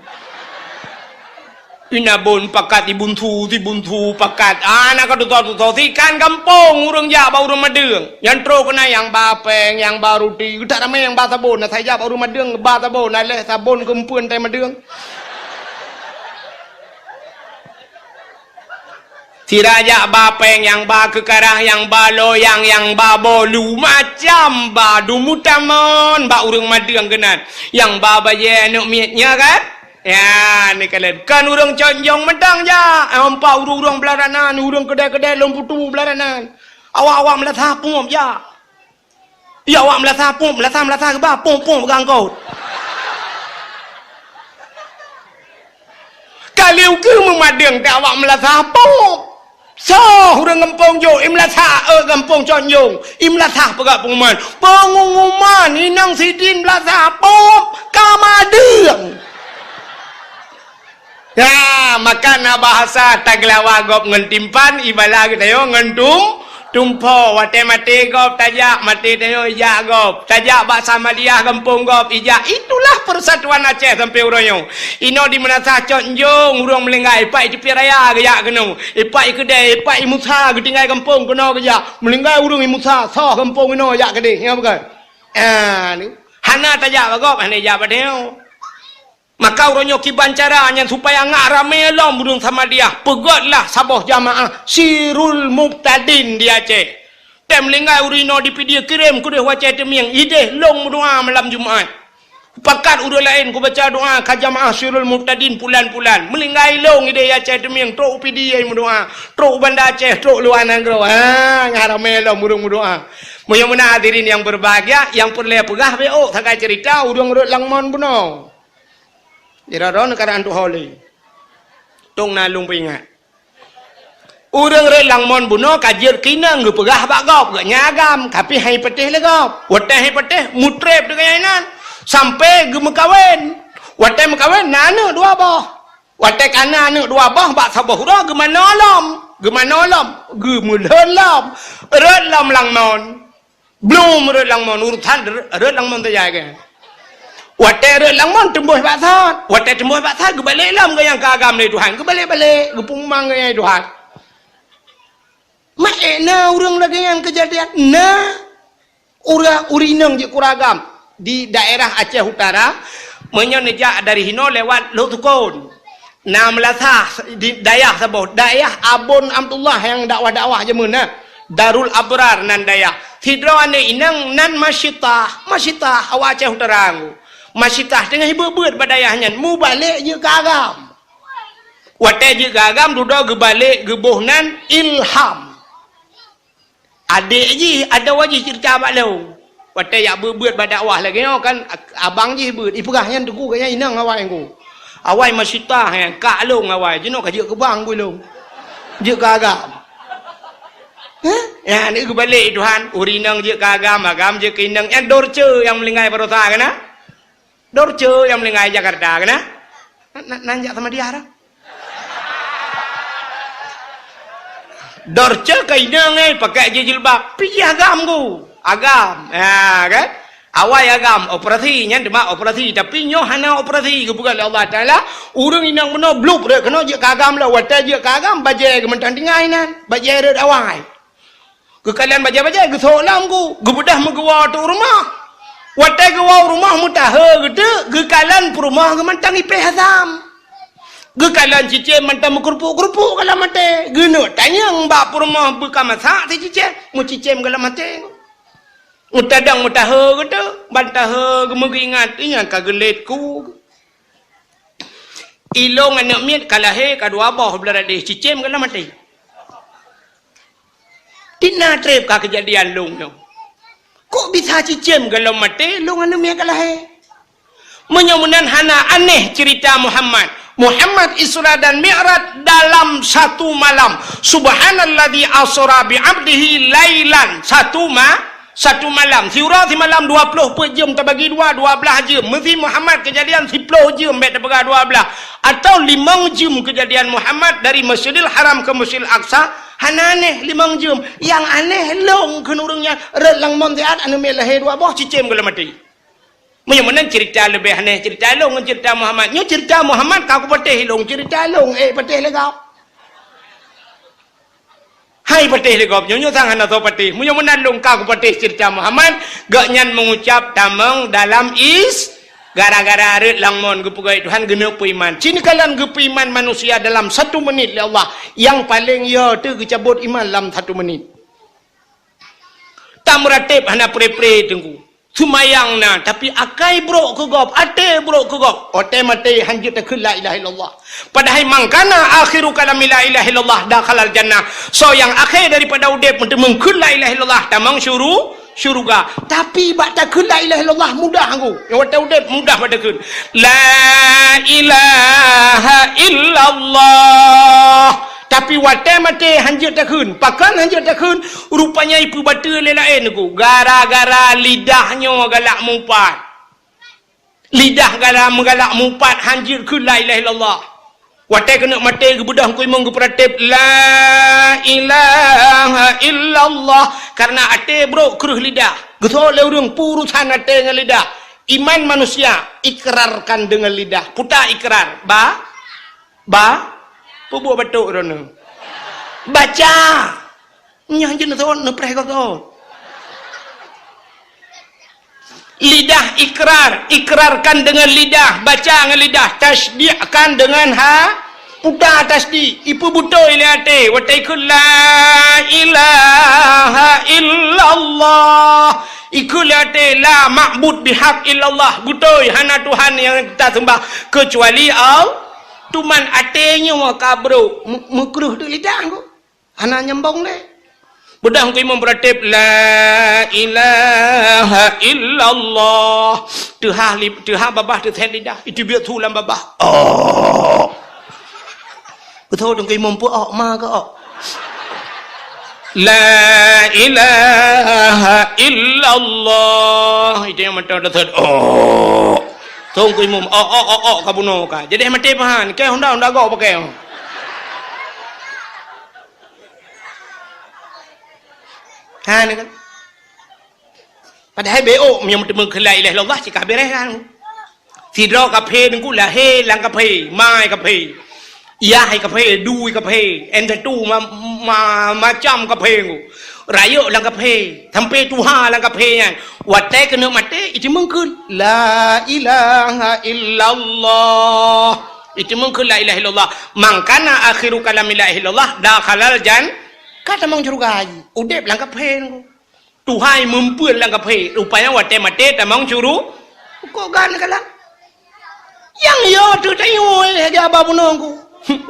Inabon pakat si Bunsu, si Bunsu pakat. Ah, na ka tutoe-tutoe. Sikan gampông ureueng jak bak ureueng Madeueng. Nyang trok keunan nyang ba péng, nyang ba ruti. Geutak ramé nyang ba sabon. Na sai jak bak ureueng Madeueng ba sabon. Na lheueh sabon geumpeuen tai Madeueng. Sira jak ba péng, nyang ba keukarah, nyang ba loyang, nyang ba bolu, macam ba dumutamon bak ureueng Madeueng keunan. Nyang ba bajée aneuk miet nyan kan? Ya, ni kalian. Kan ureueng Cot Njong mantong jak. Ampa ureueng-ureueng Beularanan, ureueng keudée-keudée lôn putu Beularanan. Awak-awak meulasah pungop jak. Ya, awak meulasah pungop, meulasah-meulasah geuba, pungop-pungop gangkot. Kali ukeue meumadeueng teuh awak meulasah pungop. Soh ureueng gampông jok, i meulasah, eh, gampông Cot Njong, i meulasah peugah pengumuman. Pengumuman, inong sidin meulasah pungop ka Madeueng. Ya, maka na bahasa tageulawa gob ngon timpan, ibala geutanyoe ngon tum-, tumpo. Watée maté gob tajak, maté tanyoe ijak gob. Tajak bak Samadiyah gampông gob ijak. Itulah persatuan Aceh sampai uroe nyoe. Inoe di meunasah Cot Njong, ureueng meuninggai, ipak i Teupie Raya geujak keunoe. Ipak i Keudée, ipak i Musa geutinggai gampông keunoe geujak. Meuninggai ureueng i Musa, soh gampông inoe jak keudeh. Nyan bukan? Ah, ni. Hana tajak bak gob, hana ijak bak tanyoe. Maka uroe nyoe kiban cara nyan supaya ngak ramé lom ureueng Samadiyah, peugotlah saboh jamaah Sirul Mubtadin di Aceh. Tem linggai ureueng inoe di Pidie kirém keudeh u Aceh Teumieng, ideh lôn meudoa malam Jumat. Pakat ureueng laén kubaca doa ka jamaah Sirul Mubtadin pulan-pulan. Meulinggai lôn ideh Aceh Teumieng trok u Pidie meudoa, trok u Banda Aceh, trok luwa nanggroe. Ha, ngak ramé lom ureueng meudoa. Meunyoe meunan hadirin nyang berbahagia, nyang peureulée peugah beu ôk sagai ceurita ureueng rot lam mon bunoe. Di droe-droe neukarang tuho lé. Tông na lôn peuingat. Ureueng rot lam mon bunoe ka jeuet keu inong geupeugah bak gob, geuh nyan agam, tapi han ipatéh lé gob. Watée han ipatéh, mutreb deungon nyan inan, sampoe geumeukawen. Watée meukawen, na aneuëk dua boh. Watée ka na aneuëk dua boh bak saboh uroe geumanoe lom, geumanoe lom, geumeulhon lom, rot lom lam mon. Blom rot lam mon, urusan rot lam mon tajak kan. Watée rot lam mon teumbôh bak sat, watée teumbôh bak sat geubalek lom geuh nyang keu agam lé Tuhan, geubalek-balek, geupeumang geuh nyang Tuhan. Mak ék na ureueng lagée nyan keujadian? Na. Ureueng, ureueng inong jeuet keu ureueng agam di daerah Aceh Utara, meunyoe neujak dari hinoe lewat Lhoksukon. Na meulasah di dayah saboh, dayah Abon Abdullah nyang dakwah-dakwah jameun na. Darul Abrar nan dayah. Sidroe aneuëk inong nan Masyitah, Masyitah awak Aceh Utara nggu. Masyitah teungoh ibeuet-beuet bak dayah nyan, mubalek jeuet keu agam. Watée jeuet keu agam dudoe geubalek geuboh nan Ilham. Adék jih, adoe jih ceurita bak lôn. Watée jak beuet-beuet bak dakwah lagée nyoe kan, ak-, abang jih beuet. Ipeugah nyan teungku geuh nyan inong awai ngku. Awai Masyitah nyan, kak lôn awai. Jinoe ka jeuet keu bang ngku lôn. Jeuet keu agam. Hah? Nyan geubalek Tuhan, ureueng inong jeuet keu agam, agam jeuet keu inong. Nyan dorce nyang meulinggai baroesa kan na? Dorce nyang meulinggai Jakarta kan na? Nan, nan, nan jak Samadiyah dah. Dorce keu inong eh, pakai jih jilbab. Pih jih agam ku. Agam. Ha, kan? Awai agam, operasi. Nyan teuma operasi. Tapi nyoe hana operasi. Geupeugah lé Allah Taala, ureueng inong bunoe blub rot keunoe jeuet keu agam lom. Watée jeuet keu agam, bajée geuh mantong tinggai nan. Bajée rot awai. Geukalon bajée-bajée, geusok lom ku, geubeudôh meugeuwoe teuk u rumoh. Watée geuwoe u rumoh meutahe geuteuk, geukalon peurumoh geuh mantong ipéh asam. Geukalon cicém mantong meukeurupuk-keurupuk ka lam até. Geuneuk tanyong bak peurumoh beu ka masak si cicém, meucicém ka lam até. Meutadong meutahe geuteuk, ban tahe geumeugeuingat, nyan ka geulet ku. Ilông aneuk miet ka lahé, ka dua boh, blah deh, cicém gohlom maté. Di na treb ka keujadian lông nyoe. Kok bisa cicém gohlom maté, lông aneuk miet ka lahé? Meunyoe meunan hana aneh cerita Muhammad. Muhammad Isra dan Mi'raj dalam satu malam. Subhanalladzi asra bi 'abdihi lailan. Satu ma-, satu malam. Siuroe simalam dua ploh peuet jeuem tabagi dua, dua blaih jeuem. Meusi Muhammad keujadian siploh jeuem bèk tapeugah dua blaih. Atau limong jeuem keujadian Muhammad dari Masjidil Haram ke Masjidil Aqsa. Hana aneh limong jeuem. Nyang aneh lông kheun ureueng nyan rhot lam mon siat aneuk miet lahé dua boh cicém gohlom maté. Meunyoe meunan cerita leubeh aneh cerita lông ngon cerita Muhammad. Nyoe cerita Muhammad ka kupatéh lông cerita lông, eh, patéh lé gob. Hai patéh lé gob, nyoe, nyoe sang hana soe patéh. Meunyoe meunan lông ka kupatéh cerita Muhammad, gobnyan mengucap tamong dalam is, gara-gara rhot lam mon geupeugah Tuhan geuneuk peuiman. Ci neukalon geupeuiman manusia dalam satu menit lé Allah. Nyang paleng yo teuh geucabot iman lam satu menit. Tameuratéb hana pre-pre teungku. Seumayang na, tapi akai brok keu gob, até brok keu gob. Watèe maté hanjeuet takheun la ilaha illallah. Padahai man kana akhiru kalami la ilaha illallah dakhalal jannah. Soe nyang akhé daripada udép meuteumeung kheun la ilaha illallah tamong syuru-, syuruga. Tapi bak takheun la ilaha illallah mudah ngku. Nyang watèe udép mudah bak takheun. La ilaha illallah. Tapi watèe maté hanjeuet takheun. Pakon hanjeuet takheun? Rupanya ipeubateue lé laén ngku. Gara-gara lidah nyoe galak mupat. Lidah galak meugalak mupat hanjeuet kheun la ilaha illallah. Watèe keuneuk maté geubeudôh keu imum geupeuratéb la ilaha illallah. Karena até brok kreueh lidah. Geuseuôt lé ureueng peurusan até ngon lidah. Iman manusia ikrarkan dengan lidah. Puta ikrar. Ba Ba, peubuet batuk droeneuh. Baca. Nyan jeuet neuseuôt neupreh gob seuôt. Lidah ikrar, ikrarkan dengan lidah, baca ngon lidah, tasdikkan dengan ha, puta tasdik, ipeubutôi lé até, watèe ikheun la ilaha illallah, ikheun lé até la ma'bud bihaq illallah, beutôi hana Tuhan nyang taseumbah keucuali Allah. Teuma até nyoe ka brok, meu-, meukreueh teuk lidah ngku. Hana nyambong lé. Beudôh keu imum beuratéb, "La ilaha illallah." Teuhah li-, teuhah babah teuseuôt lidah, iteubiet su lam babah. Oh. Beutôi dong keu imum peu-ok ma keu ok. La ilaha illallah. Itu nyang mantong teuseuôt. Oh. Tong keu imum. Oh, oh, oh, oh, ka bunoe ka. Jadi maté pahan. Keu honda, honda go pakai. Ha, ni kan. Padahai beok meunyoe meuteumé keu la ilaha illallah cit ka beres kan. Sidroe kafé teungku lahé lam kafé, ma kafé. Yah kafé, du kafé, indatu ma-, ma-, macam kafé teungku. Rayeuk lam kafé, sampai tuha lam kafé nyan. Watèe keuneuk maté, iteumeung kheun, "La ilaha illallah." Iteumeung kheun la ilaha illallah. "Man kana akhiru kalami la ilaha illallah, dakhalal jan-," ka tamong syeuruga jih. Udép lam kafé teungku. Tuha meupeuen lam kafé, rupanya watèe maté tamong syuru-, kok gan kalah. Nyang yo teuh tanyoe lagèe abah bunoe ngku.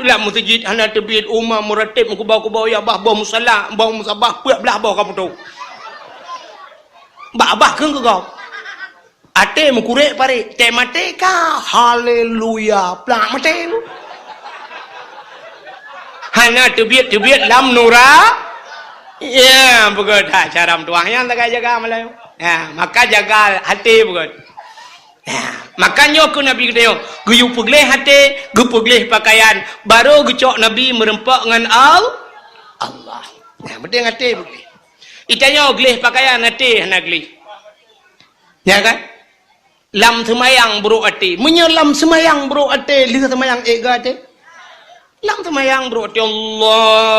Lam meuseujid hana teubiet, uma meuratéb, meukeubah-keubah ya bah boh musala, boh musabah, peuet blah boh ka putôh. Bak abah kheun keu gob. Até meukurek parit, teuh maté ka, haleluya, plak maté lu. Hana teubiet-teubiet lam nura. Ya, beugöt that cara meutuah nyan tagai jaga malam. Ya, maka jaga até beugöt. Ya, maka nyoe keu Nabi geutanyoe, geuyue peugleh até, geupeugleh pakaian, barô geucok Nabi meureumpok ngon Al-, Allah. Ya, meuteung até peugleh. Itanyoe gleh pakaian até hana gleh. Ya kan? Lam seumayang brok até. Meunyoe lam seumayang brok até, lheueh seumayang ék geuh até. Lam seumayang brok até, Allah,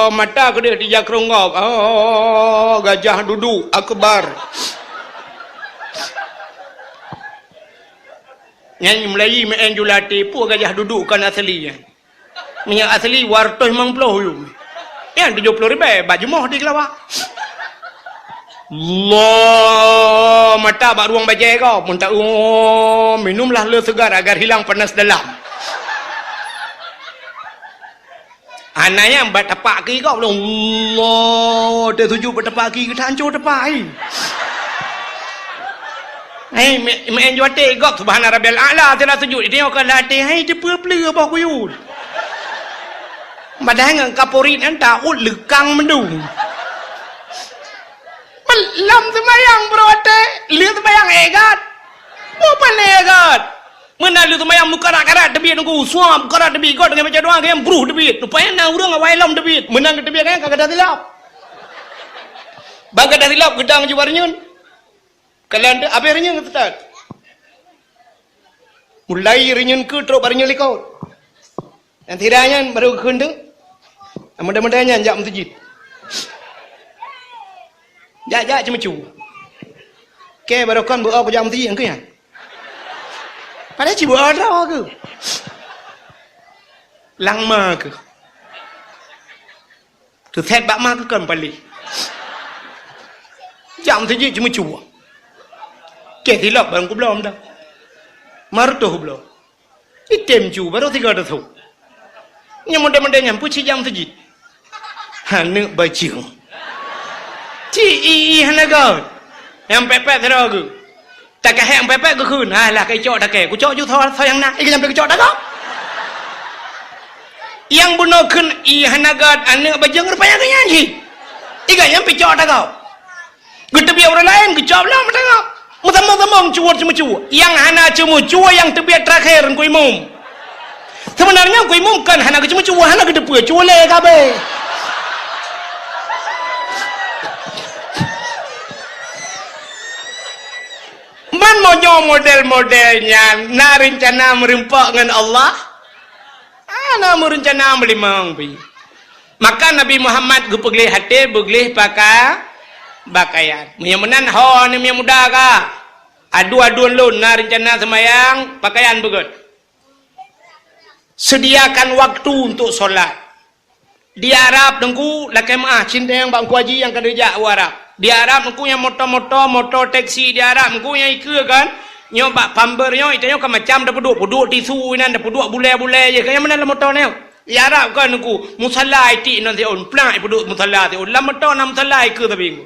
mata keudeh teujakrong gob. Oh, gajah duduk akbar. Nyan Meulayu meu'en jula até, peue gajah duduk kon asli nyan. Meunyoe asli, dua reutôh limong ploh yum. Nyang tujoh ploh ribèe, bak jumoh di Keulawa. Allah, mata bak ruang bajée gob, meuntah, "Oh, minumlah le seugar agar hilang panas dalam." Hana nyang bak tapak kiri gob lom. Allah, teusujut bak tapak kiri, geutanco tapak, hai. Hai, meu'en juaté gob, subhana rabbiyal a'la, teusujut. Itu nyang ka latih, hai, teupeue-peue boh kuyut. Padahai ngon kaporit nyan taôt leukang meudung. Lam seumayang beurote, lheueh seumayang égat. Bupan égat. Meunan lheueh seumayang meukarat-karat teubiet nunggu, suam karat teubiet, got deungon baca doa, nyang bruh teubiet. Rupanya na ureuëng awai lom teubiet. Meunan geuteubiet kan ka gadah silap. Bak gadah silap geudang jubah reunyeun. Kalian tu habéh reunyeun, Ustaz. Mulai reunyeun keu trok bak reunyeun likot. Nyang sira nyan baru geukheun teuk. Mudah-mudahan nyan jak meuseujid. Jak-jak ceumeucue. Oke, baru kon beu kujak meuseujid nyang keu nyan. Padahai ci beu droe keu. Langma keu. Teusét bak ma keu kon paléh. Jak meuseujid ceumeucue. Oke, silop barang kubloe dah. Martoh bloe. Item cu baru tiga ratus. Nyang muda-muda nyan pun cijang teujit. Aneuk bajeueng. Ci i hana got. Nyang pepet sidroe geuh. Takahek nyang pepet geukheun. Alah, kai cok takée. Kucok ju soe, soe nyang na. Iga nyang peucok takok. Nyang bunoe kheun i hana got aneuk bajeueng rupanya geuh nyan cit. Iga nyang peucok takok. Geuteubiet ureuëng laén, geucok lom meutanggap. Meutamong-tamong cuwot ceumeucue. Nyang hana ceumeucue nyang teubiet terakhir Teungku Imum. Sebenarnya Teungku Imum kan hana geuceumeucue, hana geuteupeue, cue lé kabeh. Ban meunyoe model-model nyan na reuncana meureumpok ngon Allah? Hana meureuncana meulimong pih. Maka Nabi Muhammad geupeugleh até, beugleh paka-, pakaian. Meunyoe meunan ho aneuk muda ka. Adu-aduen lôn na reuncana seumayang, pakaian beugöt. Sediakan waktu untuk sholat. Di Arab Teungku lakée meu'ah cinteng bak Teungku Haji nyang ka neujak u Arab. Di Arab Teungku nyang moto-moto, moto teksi di Arab Teungku nyang ikeue kan. Nyoe bak pamber nyoe, ita nyoe kan macam tapeuduek, peuduek tisu inan, tapeuduek bulée-bulée jih. Kan nyang meunan lam moto nyoe. Di Arab kan Teungku, musala itik nan siôn, plak ipeuduek musala siôn. Lam moto na musala ikeue sabe Teungku.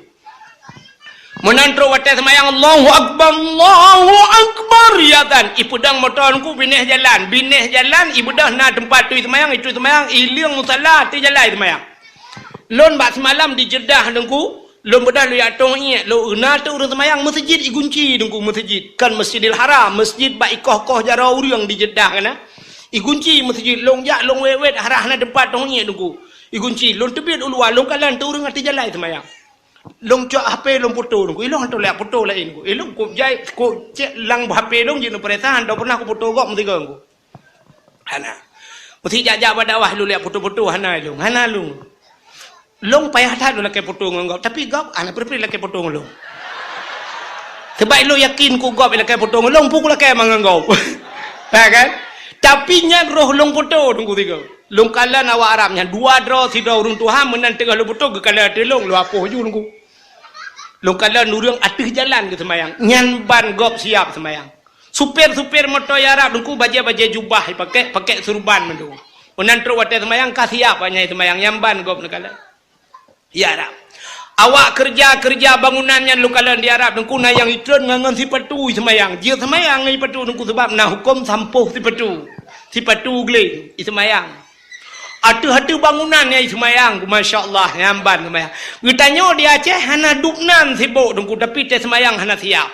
Meunan trok watée seumayang, "Allahu Akbar, Allahu Akbar," ya tan. Ipeudong moto Teungku binéh jalan, binéh jalan, ibeudôh na teumpat tui seumayang, itui seumayang, ileueng musala tui jalan seumayang. Lôn bak seumalam di Jeddah Teungku, lôn beudôh lôn jak tong iék, lôn na teu ureuëng seumayang, meuseujid igunci Teungku, meuseujid. Kan Masjidil Haram, meuseujid bak ikoh-koh jaroe ureuëng di Jeddah kan, eh. Igunci meuseujid, lôn jak, lôn wét-wét, harah na teumpat tong iék Teungku. Igunci, lôn teubiet u luwa, lôn kalon teu ureuëng ateueh jalan seumayang. Lôn cok H P lôn foto Teungku. Ilôn hantom lé foto laén Teungku. Ilôn kok jai, kok cek lam H P lôn jeuet neupeuresa, hantom pernah kufoto gob meusigoe Teungku. Hana. Meusi jak-jak bak dakwah lôn lé foto-foto hana ilôn. Hana lôn. Lôn payah that lôn lakée foto ngon gob, tapi gob hana peureulée lakée foto ngon lôn. Sebab ilôn yakin ku gob ilakée foto ngon lôn, pun kulakée mangat gob. Ha kan? Tapi nyan roh lôn foto Teungku sigoe. Lôn kalon awak Arab nyan dua droe sidroe ureuëng tuha meunan teungoh lôn foto geukalon ateueh lôn, lôn apoh ju Teungku. Lôn kalon ureuëng ateueh jalan geuseumayang, nyan ban gob siap seumayang. Supir-supir moto Arab Teungku bajée-bajée jubah ipakék, pakék surban mandum. Meunan trok watée seumayang ka siap awak nyan seumayang, nyan ban gob neukalon. Ya Arab. Awak keureuja-keureuja bangunan nyan lôn kalon di Arab Teungku na nyang itreun ngon, ngon sipatu iseumayang. Jeuet seumayang ngon sipatu Teungku sebab na huköm sampôh sipatu. Sipatu glé iseumayang. Ateueh-ateueh bangunan nyang iseumayang, masya Allah, nyan ban seumayang. Geutanyoe di Aceh hana dubnan sibok Teungku, tapi teuh seumayang hana siap.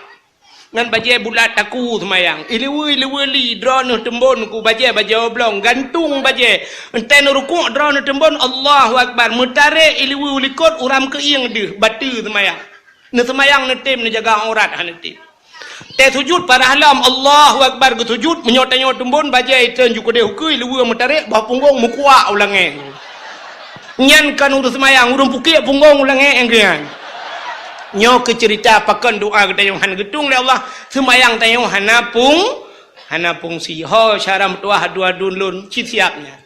Ngon bajée bulat taku seumayang. Ileue-ileue li droeneuh teumbon ku bajée, bajée oblong, gantung bajée. Enteuk neurukuk droeneuh teumbon, Allahu Akbar. Meutarek ileue likot uram keuieng deuh, bateue seumayang. Neuseumayang neutem, neujaga aurat hana tem. Teuh sujut parah lom, Allahu Akbar geusujut, meunyoe tanyoe teumbon bajée itreun ju keudeh ukeue, ileue meutarek, boh punggong meukuak u langét. Nyan kon ureuëng seumayang, ureuëng pukiek punggong u langét nyang keu nyan. Nyoe keuh ceurita pakon doa geutanyoe hana geutueng lé Allah, seumayang tanyoe hana pung-, hana fungsi. Ho, syara meutuwah adu-aduen lôn, ci siab nyan.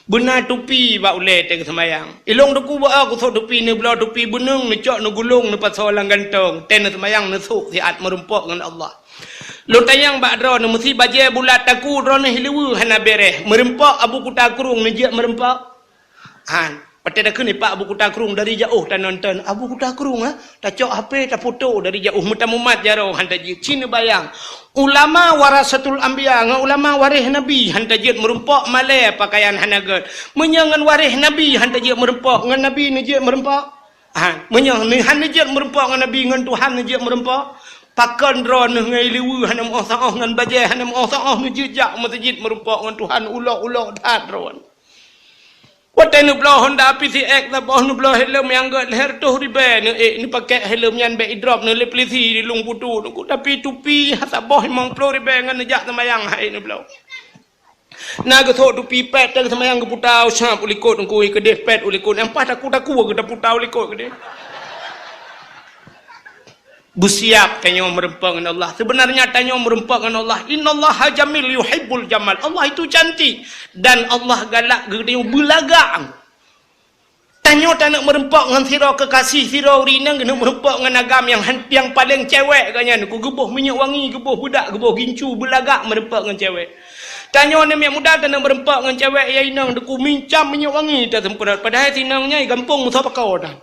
Beuna tupi bak ulée teuh geuseumayang. Ilong teungku bak a kusok tupi, neubloe tupi beuneueng, neucok neugulong, neupasoe lam gantong. Teuh neuseumayang neusok siat meurumpok ngon Allah. Lôn tanyong bak droeneuh, meusi bajée bulat taku droeneuh hileue hana bereh. Meurumpok Abu Kuta Krueng neujeuet meurumpok? Han. Watée takheun ipak Abu Kuta Krueng dari jaoh tanonton, Abu Kuta Krueng, ha? Tacok H P, tapoto dari jaoh, meutamumat jaroe han tajeuet. Ci neubayang, ulama warasatul anbiya ngon ulama waréh nabi han tajeuet meurumpok, malée peukayan hana gét. Meunyoe ngon waréh nabi han tajeuet meurumpok, ngon nabi neujeuet meurumpok? Ha, meunyoe neu-, han neujeuet meurumpok ngon nabi, ngon Tuhan neujeuet meurumpok? Pakon droeneuh ngon ileue hana meuoh saoh, ngon bajée hana meuoh saoh neujeuet jak meuseujid meurumpok ngon Tuhan, ulok-ulok that droeneuh. Watée neubloe Honda P C X saboh, neubloe helm nyang gét lhèe reutôh ribèe, neuék neupakèk helm nyan bèk idrop neuh lé pulisi di Lueng Putu teungku, tapi tupi saboh limong ploh ribèe ngon neujak seumayang hai neubloe. Na geusok tupi pèt, teuh seumayang geuputa usab u likot teungku, keudeh pèt u likot, nyang paih taku-taku geuh taputa u likot keudeh. Beusiap tanyoe meurumpok ngon Allah. Seubeunarnya tanyoe meurumpok ngon Allah. Innallaha jamil yuhibbul jamal. Allah itu cantik. Dan Allah galak geutanyoe beulagak. Tanyoe taneuk meurumpok ngon sidroe keukasih, sidroe ureueng inong, geuneuk meurumpok ngon agam nyang han-, nyang paleng cewek geuh nyan. Geuboh minyeuk wangi, geuboh beudak, geuboh gincu, beulagak meurumpok ngon cewek. Tanyoe aneuk miet muda taneuk meurumpok ngon cewek ya inong, teungku, mincam minyeuk wangi taseumprot. Padahai si inong nyan i gampông meusapeue ka dan.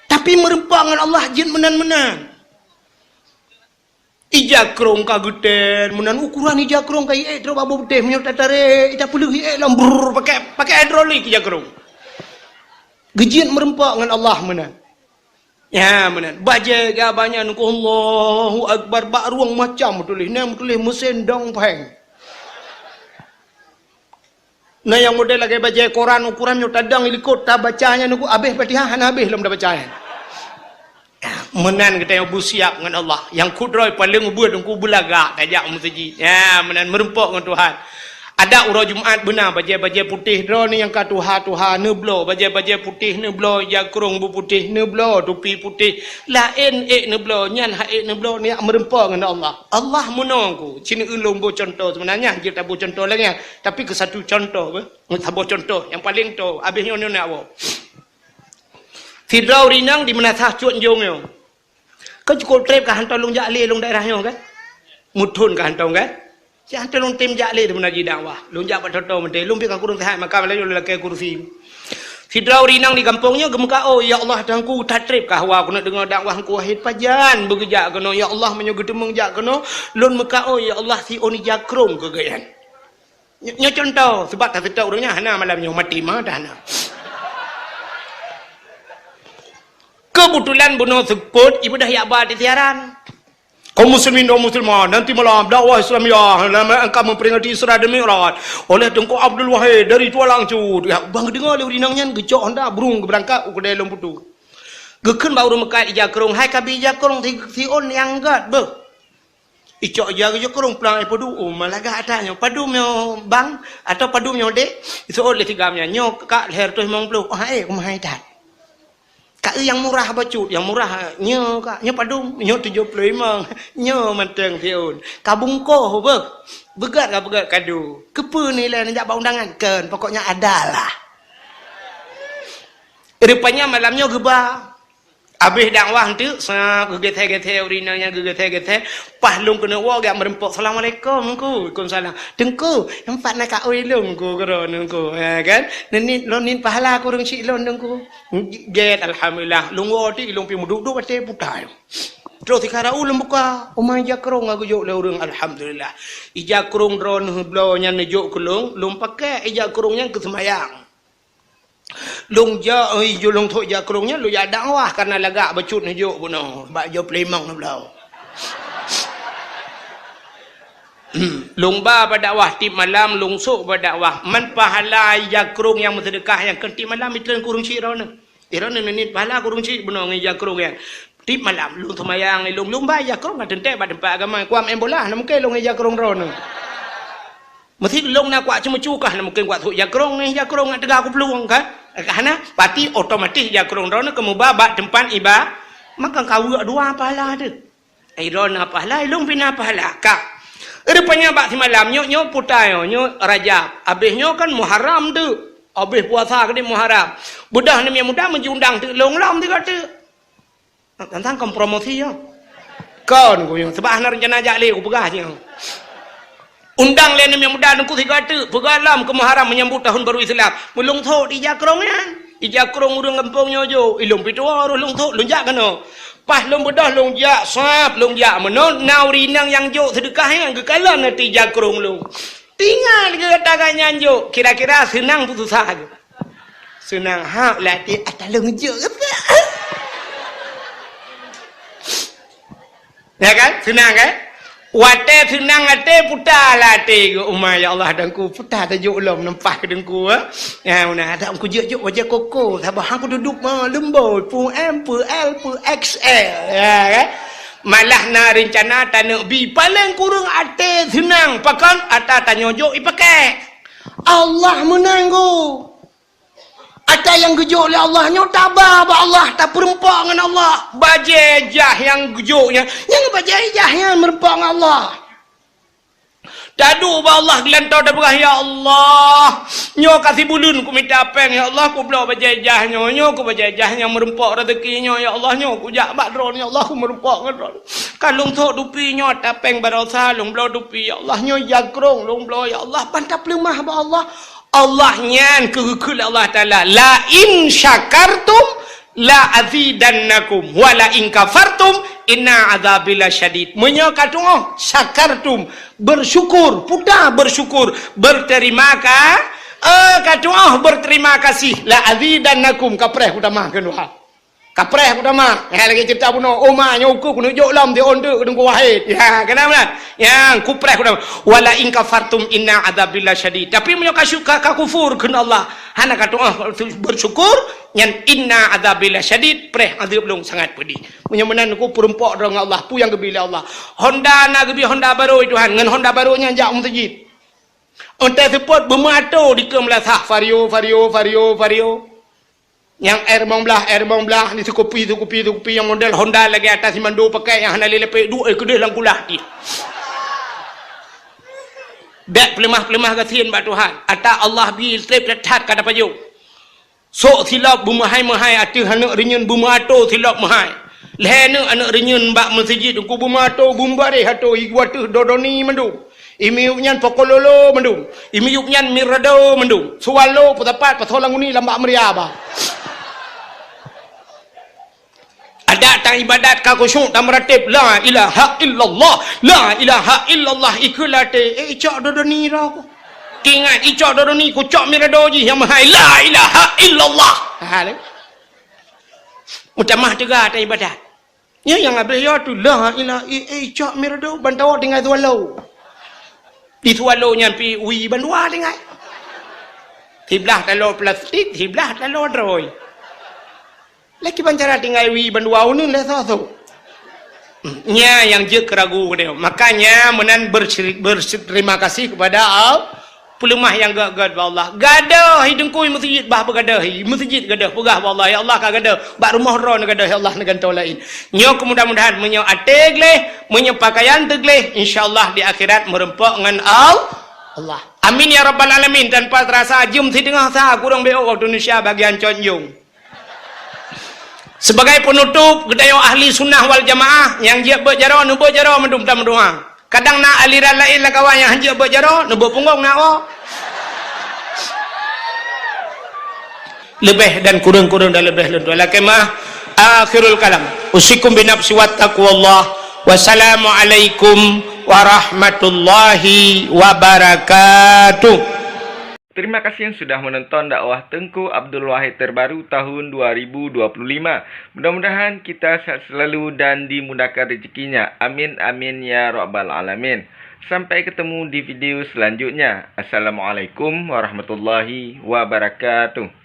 Tapi meurumpok ngon Allah jeuet meunan-meunan. Ija krông ka geutén, meunan ukuran ija krông ka iék trok bak boh putéh, meunyoe tatarek, ita peuleueh iék lom, brrr, pakai, pakai hidrolik ija krông. Geujeuet meurumpok ngon Allah meunan. Ya, meunan. Bajée geuh banyak nungku, Allahu Akbar, bak rueng macam meutuléh. Na meutuléh meusén dong pheng. Na nyang model lagée bajée koran, ukuran nyoe tadong i likot, tabaca nyan nungku, abéh Fatihah hana abéh lom tabaca nyan. Meunan geutanyoe beusiap ngon Allah. Nyang kudroe paleng ubeut nungku beulagak tajak meuseujid. Ya, meunan meurumpok ngon Tuhan. Adak uroe Jumat beuna bajée-bajée putéh droeneuh nyang ka tuha-tuha neubloe, bajée-bajée putéh neubloe, ija krông beuputéh neubloe, tupi putéh, laén ék neubloe, nyan han ék neubloe, neujak meurumpok ngon Allah. Allah meunoe ku, ci neueu lôn boh cuntoh seubeunarnya, jeuet taboh cuntoh lagée nyan, tapi keu satu cuntoh beh, saboh cuntoh nyang paleng toe, abéh nyoe neuneuk woe. Sidroe ureueng inong di Meunasah Cut Njong nyoe. Kan cukôp treb ka hantom lôn jak lé lôn daerah nyoe kan? Muthon ka hantom kan? Siat hantom lôn tem jak lé di meunan jidakwah. Lôn jak bak toto meuntée, lôn pih ka kureueng seuhat, maka laju lôn lakée kursi. Sidroe ureueng inong di gampông nyoe geumeukaôi, "Ya Allah, Tuhanku, that treb ka hawa keuneuk deungoe dakwah Teungku Wahid, pajan beugeujak keunoe, ya Allah, meunyoe geuteumeung jak keunoe, lôn meukaôi, ya Allah, si ôn ija krông keu geuh nyan." Nyo-, nyoe cuntoh, seubab taseutôt ureueng nyan hana malam nyoe, maté ma dah hana. Keubeutulan bunoe seupôt ibadah yak ba di siaran. Kaum muslimin dan muslimat, nanti malam dakwah Islamiyah dalam rangka memperingati Isra dan Mi'raj oleh Teungku Abdul Wahid dari Tualang Cut. Ya, ban geudeungoe lé ureueng inong nyan geucok honda brung geubeurangkat u keudè Lueng Putu. Geukheun bak ureueng meukat ija krông, "Hai kabi ija krông si, si ôn nyang gét beuh." Icok ija, ija krông plang ai padum, oh, malagak ata nyoe. "Padum nyoe bang, atau padum nyoe dek?" Iseuôt lé si gam nyan, "Nyoe kak lhèe reutôh limong ploh." "Oh, hai, kumeuhai that." "Kak, nyang murah bacut, nyang murah nyoe kak, nyoe padum?" "Nyoe tujoh ploh limong." "Nyoe mantong si ôn." "Ka bungkôh beuh?" "Beugét ka beugét kadu." "Keupeue nilai neujak bak undangan?" "Kön, pokoknya adalah." Rupanya malam nyoe geuba. Abéh dakwah teuk, sa, geugeusé-geusé ureueng inong nyan, geugeusé-geusé. Paih lôn keuneuk woe geujak meurumpok, "Assalamualaikum, Teungku." "Waalaikumsalam." "Teungku, nyoe pat na kaôi lôn, Teungku, keudroe, Teungku." Ha, kan? "Neuniet, lôn niet pahala kureueng chik lôn, Teungku." Gét, alhamdulillah. Lôn woe teuk, lôn pih meuduek-duek watèe puta. Terus sikara, "Oh, lôn buka." Oh, ma ija krông geujok lé ureueng, alhamdulillah. Ija krông droeneuh bloe nyan neujok keu lôn, lôn pakai ija krông nyan keu seumayang. Lôn jak, oi, lôn thok ija krông nyan, lôn jak dakwah, kareuna lagak bacut neujok bunoe, bak jeup limong neubloe. Lôn ba bak dakwah tiep malam, lôn sôk bak dakwah. Man pahala ija krông nyang meuseudeukah nyang keu tiep malam, itreun kureueng chik droeneuh. Droeneuh neuniet pahala kureueng chik bunoe ngon ija krông nyan. Tiep malam, lôn seumayang, lôn, lôn ba ija krông ka teuntèe bak teumpat agama, kuam M bola, hana mungken lôn ngon ija krông droeneuh. Meusi lôn na kuak ceumeucue kah, na mungken kuak sôk ija krông, ija krông ngon teuga kuplueng kah? Hana, pati otomatis ija krông droeneuh keumuba bak teumpat iba-, maka ka weuek dua pahala teuh. Ai droeneuh na pahala, ai lôn pih na pahala. Ka. Rupanya bak simalam nyoe, nyoe puta nyoe, nyoe Rajab. Abéh nyoe kan Muharram tu. Abéh puasa keudeh Muharram. Beudôh aneuk muda meujiundang teuk lôn lom tiga teuk. Tantang kon promosi ya. Kon ku nyoe, sebab hana rencana jak lé ku peugah nyoe. Undang lé aneuk muda nungku tiga teuk, peugah lom keu Muharram menyambut tahun baru Islam. Meulungso di Jakrong nyan. Di Jakrong ureuëng gampông nyoe jok, ilôn pituoh ureuëng lungso, lôn jak keunoe. Pas lôn beudôh lôn jak, sab lôn jak meunan, na ureuëng inong nyang jok seudeukah nyan geukalon ateueh jakrong lôn. Tinggai lagée gata gata nyan jok, kira-kira seunang peususah jok. Seunang hak latih ata lôn jok. Ya kan? Seunang kan? Watée seunang até puta latih geuh uma, ya Allah, dengku puta tajok lom nempah keu dengku, eh. Ya, meunan, adak ku jok-jok bajée koko, saboh hang ku duduek ma leumboi, pu M, pu L, pu X L, ya kan? Malah na rencana taneuk bi, paléng kureueng até seunang, pakon ata tanyoe jok ipakai. Allah meunang go. Ata nyang geujok lé Allah nyoe taba bak Allah, tapeurumpok ngon Allah. Bajée jah nyang geujok nyan, nyang bajée jah nyan meurumpok ngon Allah. Taduek bak Allah geulantoe tapeugah, "Ya Allah, nyoe ka sibuleuen kumita péng, ya Allah, kubloe bajée jah nyoe, nyoe ku bajée jah nyang meurumpok raseuki nyoe, ya Allah, nyoe kujak bak Droeneuh, ya Allah, kumeurumpok ngon Droeneuh. Ka lôn sôk dupi nyoe ata péng baroesa, lôn bloe dupi, ya Allah, nyoe jakrong lôn bloe, ya Allah," ban tapeuleumah bak Allah. Allah nyan keu geukheun lé Allah Taala, "La in syakartum la azidannakum, wa la in kafartum inna azabi lasyadid." Meunyoe ka tuoh syakartum, bersyukur, puta bersyukur, berterima ka-, eh, ka tuoh berterima kasih, la azidannakum, kapreh kutamah keu Tuhan. Kapreh kutamah. Ya, lagée cerita bunoe, oma nyoe ukeue keuneuk jok lom di onde keu Teungku Wahid. Ya, kenapa? Nyang kupreh kutamah. Wala in kafartum inna adzabi lasyadid. Tapi meunyoe ka syuka, ka kufur keu Allah, hana ka tuoh bersyukur, nyan inna adzabi lasyadid, preh azeueb lôn sangat pedih. Meunyoe meunan ku peurumpok droe ngon Allah, peue nyang geubi lé Allah? Honda na geubi Honda barô, Tuhan, ngon Honda barô nyan jak u meuseujid. Onte seupôt beumeuato dikeue meulasah, Vario, Vario, Vario, Vario. Nyang R lima belas, R lima belas, ni seukupi, seukupi, seukupi nyang model Honda lagée ata simando pakai nyang hana lé lapék duek, eh, keudeh lam kulah jih. Bék peuleumah-peuleumah gasien bak Tuhan. Ata Allah bi treb that-that ka tapajoh. Sôk silop beumeuhai-meuhai ateueh aneuk reunyeun beumeuato silop meuhai. Lhée neuk aneuk reunyeun bak meuseujid ku beumeuato beumeubareh atô igu ateueh dodoni mandum. Imiyup nyan pokololo mandum. Imiyup nyan mirado mandum. Suwalo peusapat pasoe languni lam bak meuria ba. Adak tang ibadat ka khusyuk dan meuratéb, "La ilaha illallah, la ilaha illallah," ikeue latée, eh, icok dodoni roh ku. Tingat icok dodoni, kucok mirado jih nyang meuhai, "La ilaha illallah." Ha, lé. Meutamah teuga tang ibadat. Nyan nyang habéh ya tu, la ilah, i, i, cok mirado, ban tawoe tinggai suwalo. Di suwalo nyan pi wi bandua tinggai. Siblah taloe plastik, siblah taloe droe. Laki ban cara tinggai wi bandua uneun lé soso. Nya nyang jeuet keuragu keudeh. Makanya meunan bersyir-, berterima kasih kepada Al-, Peuleumah nyang gét-gét bak Allah. Gadôh hi teungku i meuseujid, bah beugadôh hi meuseujid gadôh, peugah bak Allah, "Ya Allah, ka gadôh, bak rumoh droe neugadôh, ya Allah, neugantoe laén." Nyoe keu mudah-mudahan meunyoe até gleh, meunyoe pakaian teugleh, insya Allah di akhirat meurumpok ngon Al-, Allah. Amin ya rabbal alamin. Tanpa terasa jeuem sideungoh sa kurang beu waktu Indonesia bagian Chonjong. Sebagai penutup, geutanyoe ahli sunnah wal jamaah nyang jeuet beuet jaroe, neubeuet jaroe mandum tameudoa. Kadang na aliran laén lam kawan nyang hanjeuet beuet jaroe, neubeuet punggong na woe. Leubeh dan kureueng-kureueng dan leubeh lôn tuan lakée meu'ah. Akhirul kalam. Usikum binafsi wattaqwallah. Wassalamualaikum warahmatullahi wabarakatuh. Terima kasih yang sudah menonton dakwah Teungku Abdul Wahid terbaru tahun dua ribu dua puluh lima. Mudah-mudahan kita sehat selalu dan dimudahkan rezekinya. Amin, amin, ya rabbal alamin. Sampai ketemu di video selanjutnya. Assalamualaikum warahmatullahi wabarakatuh.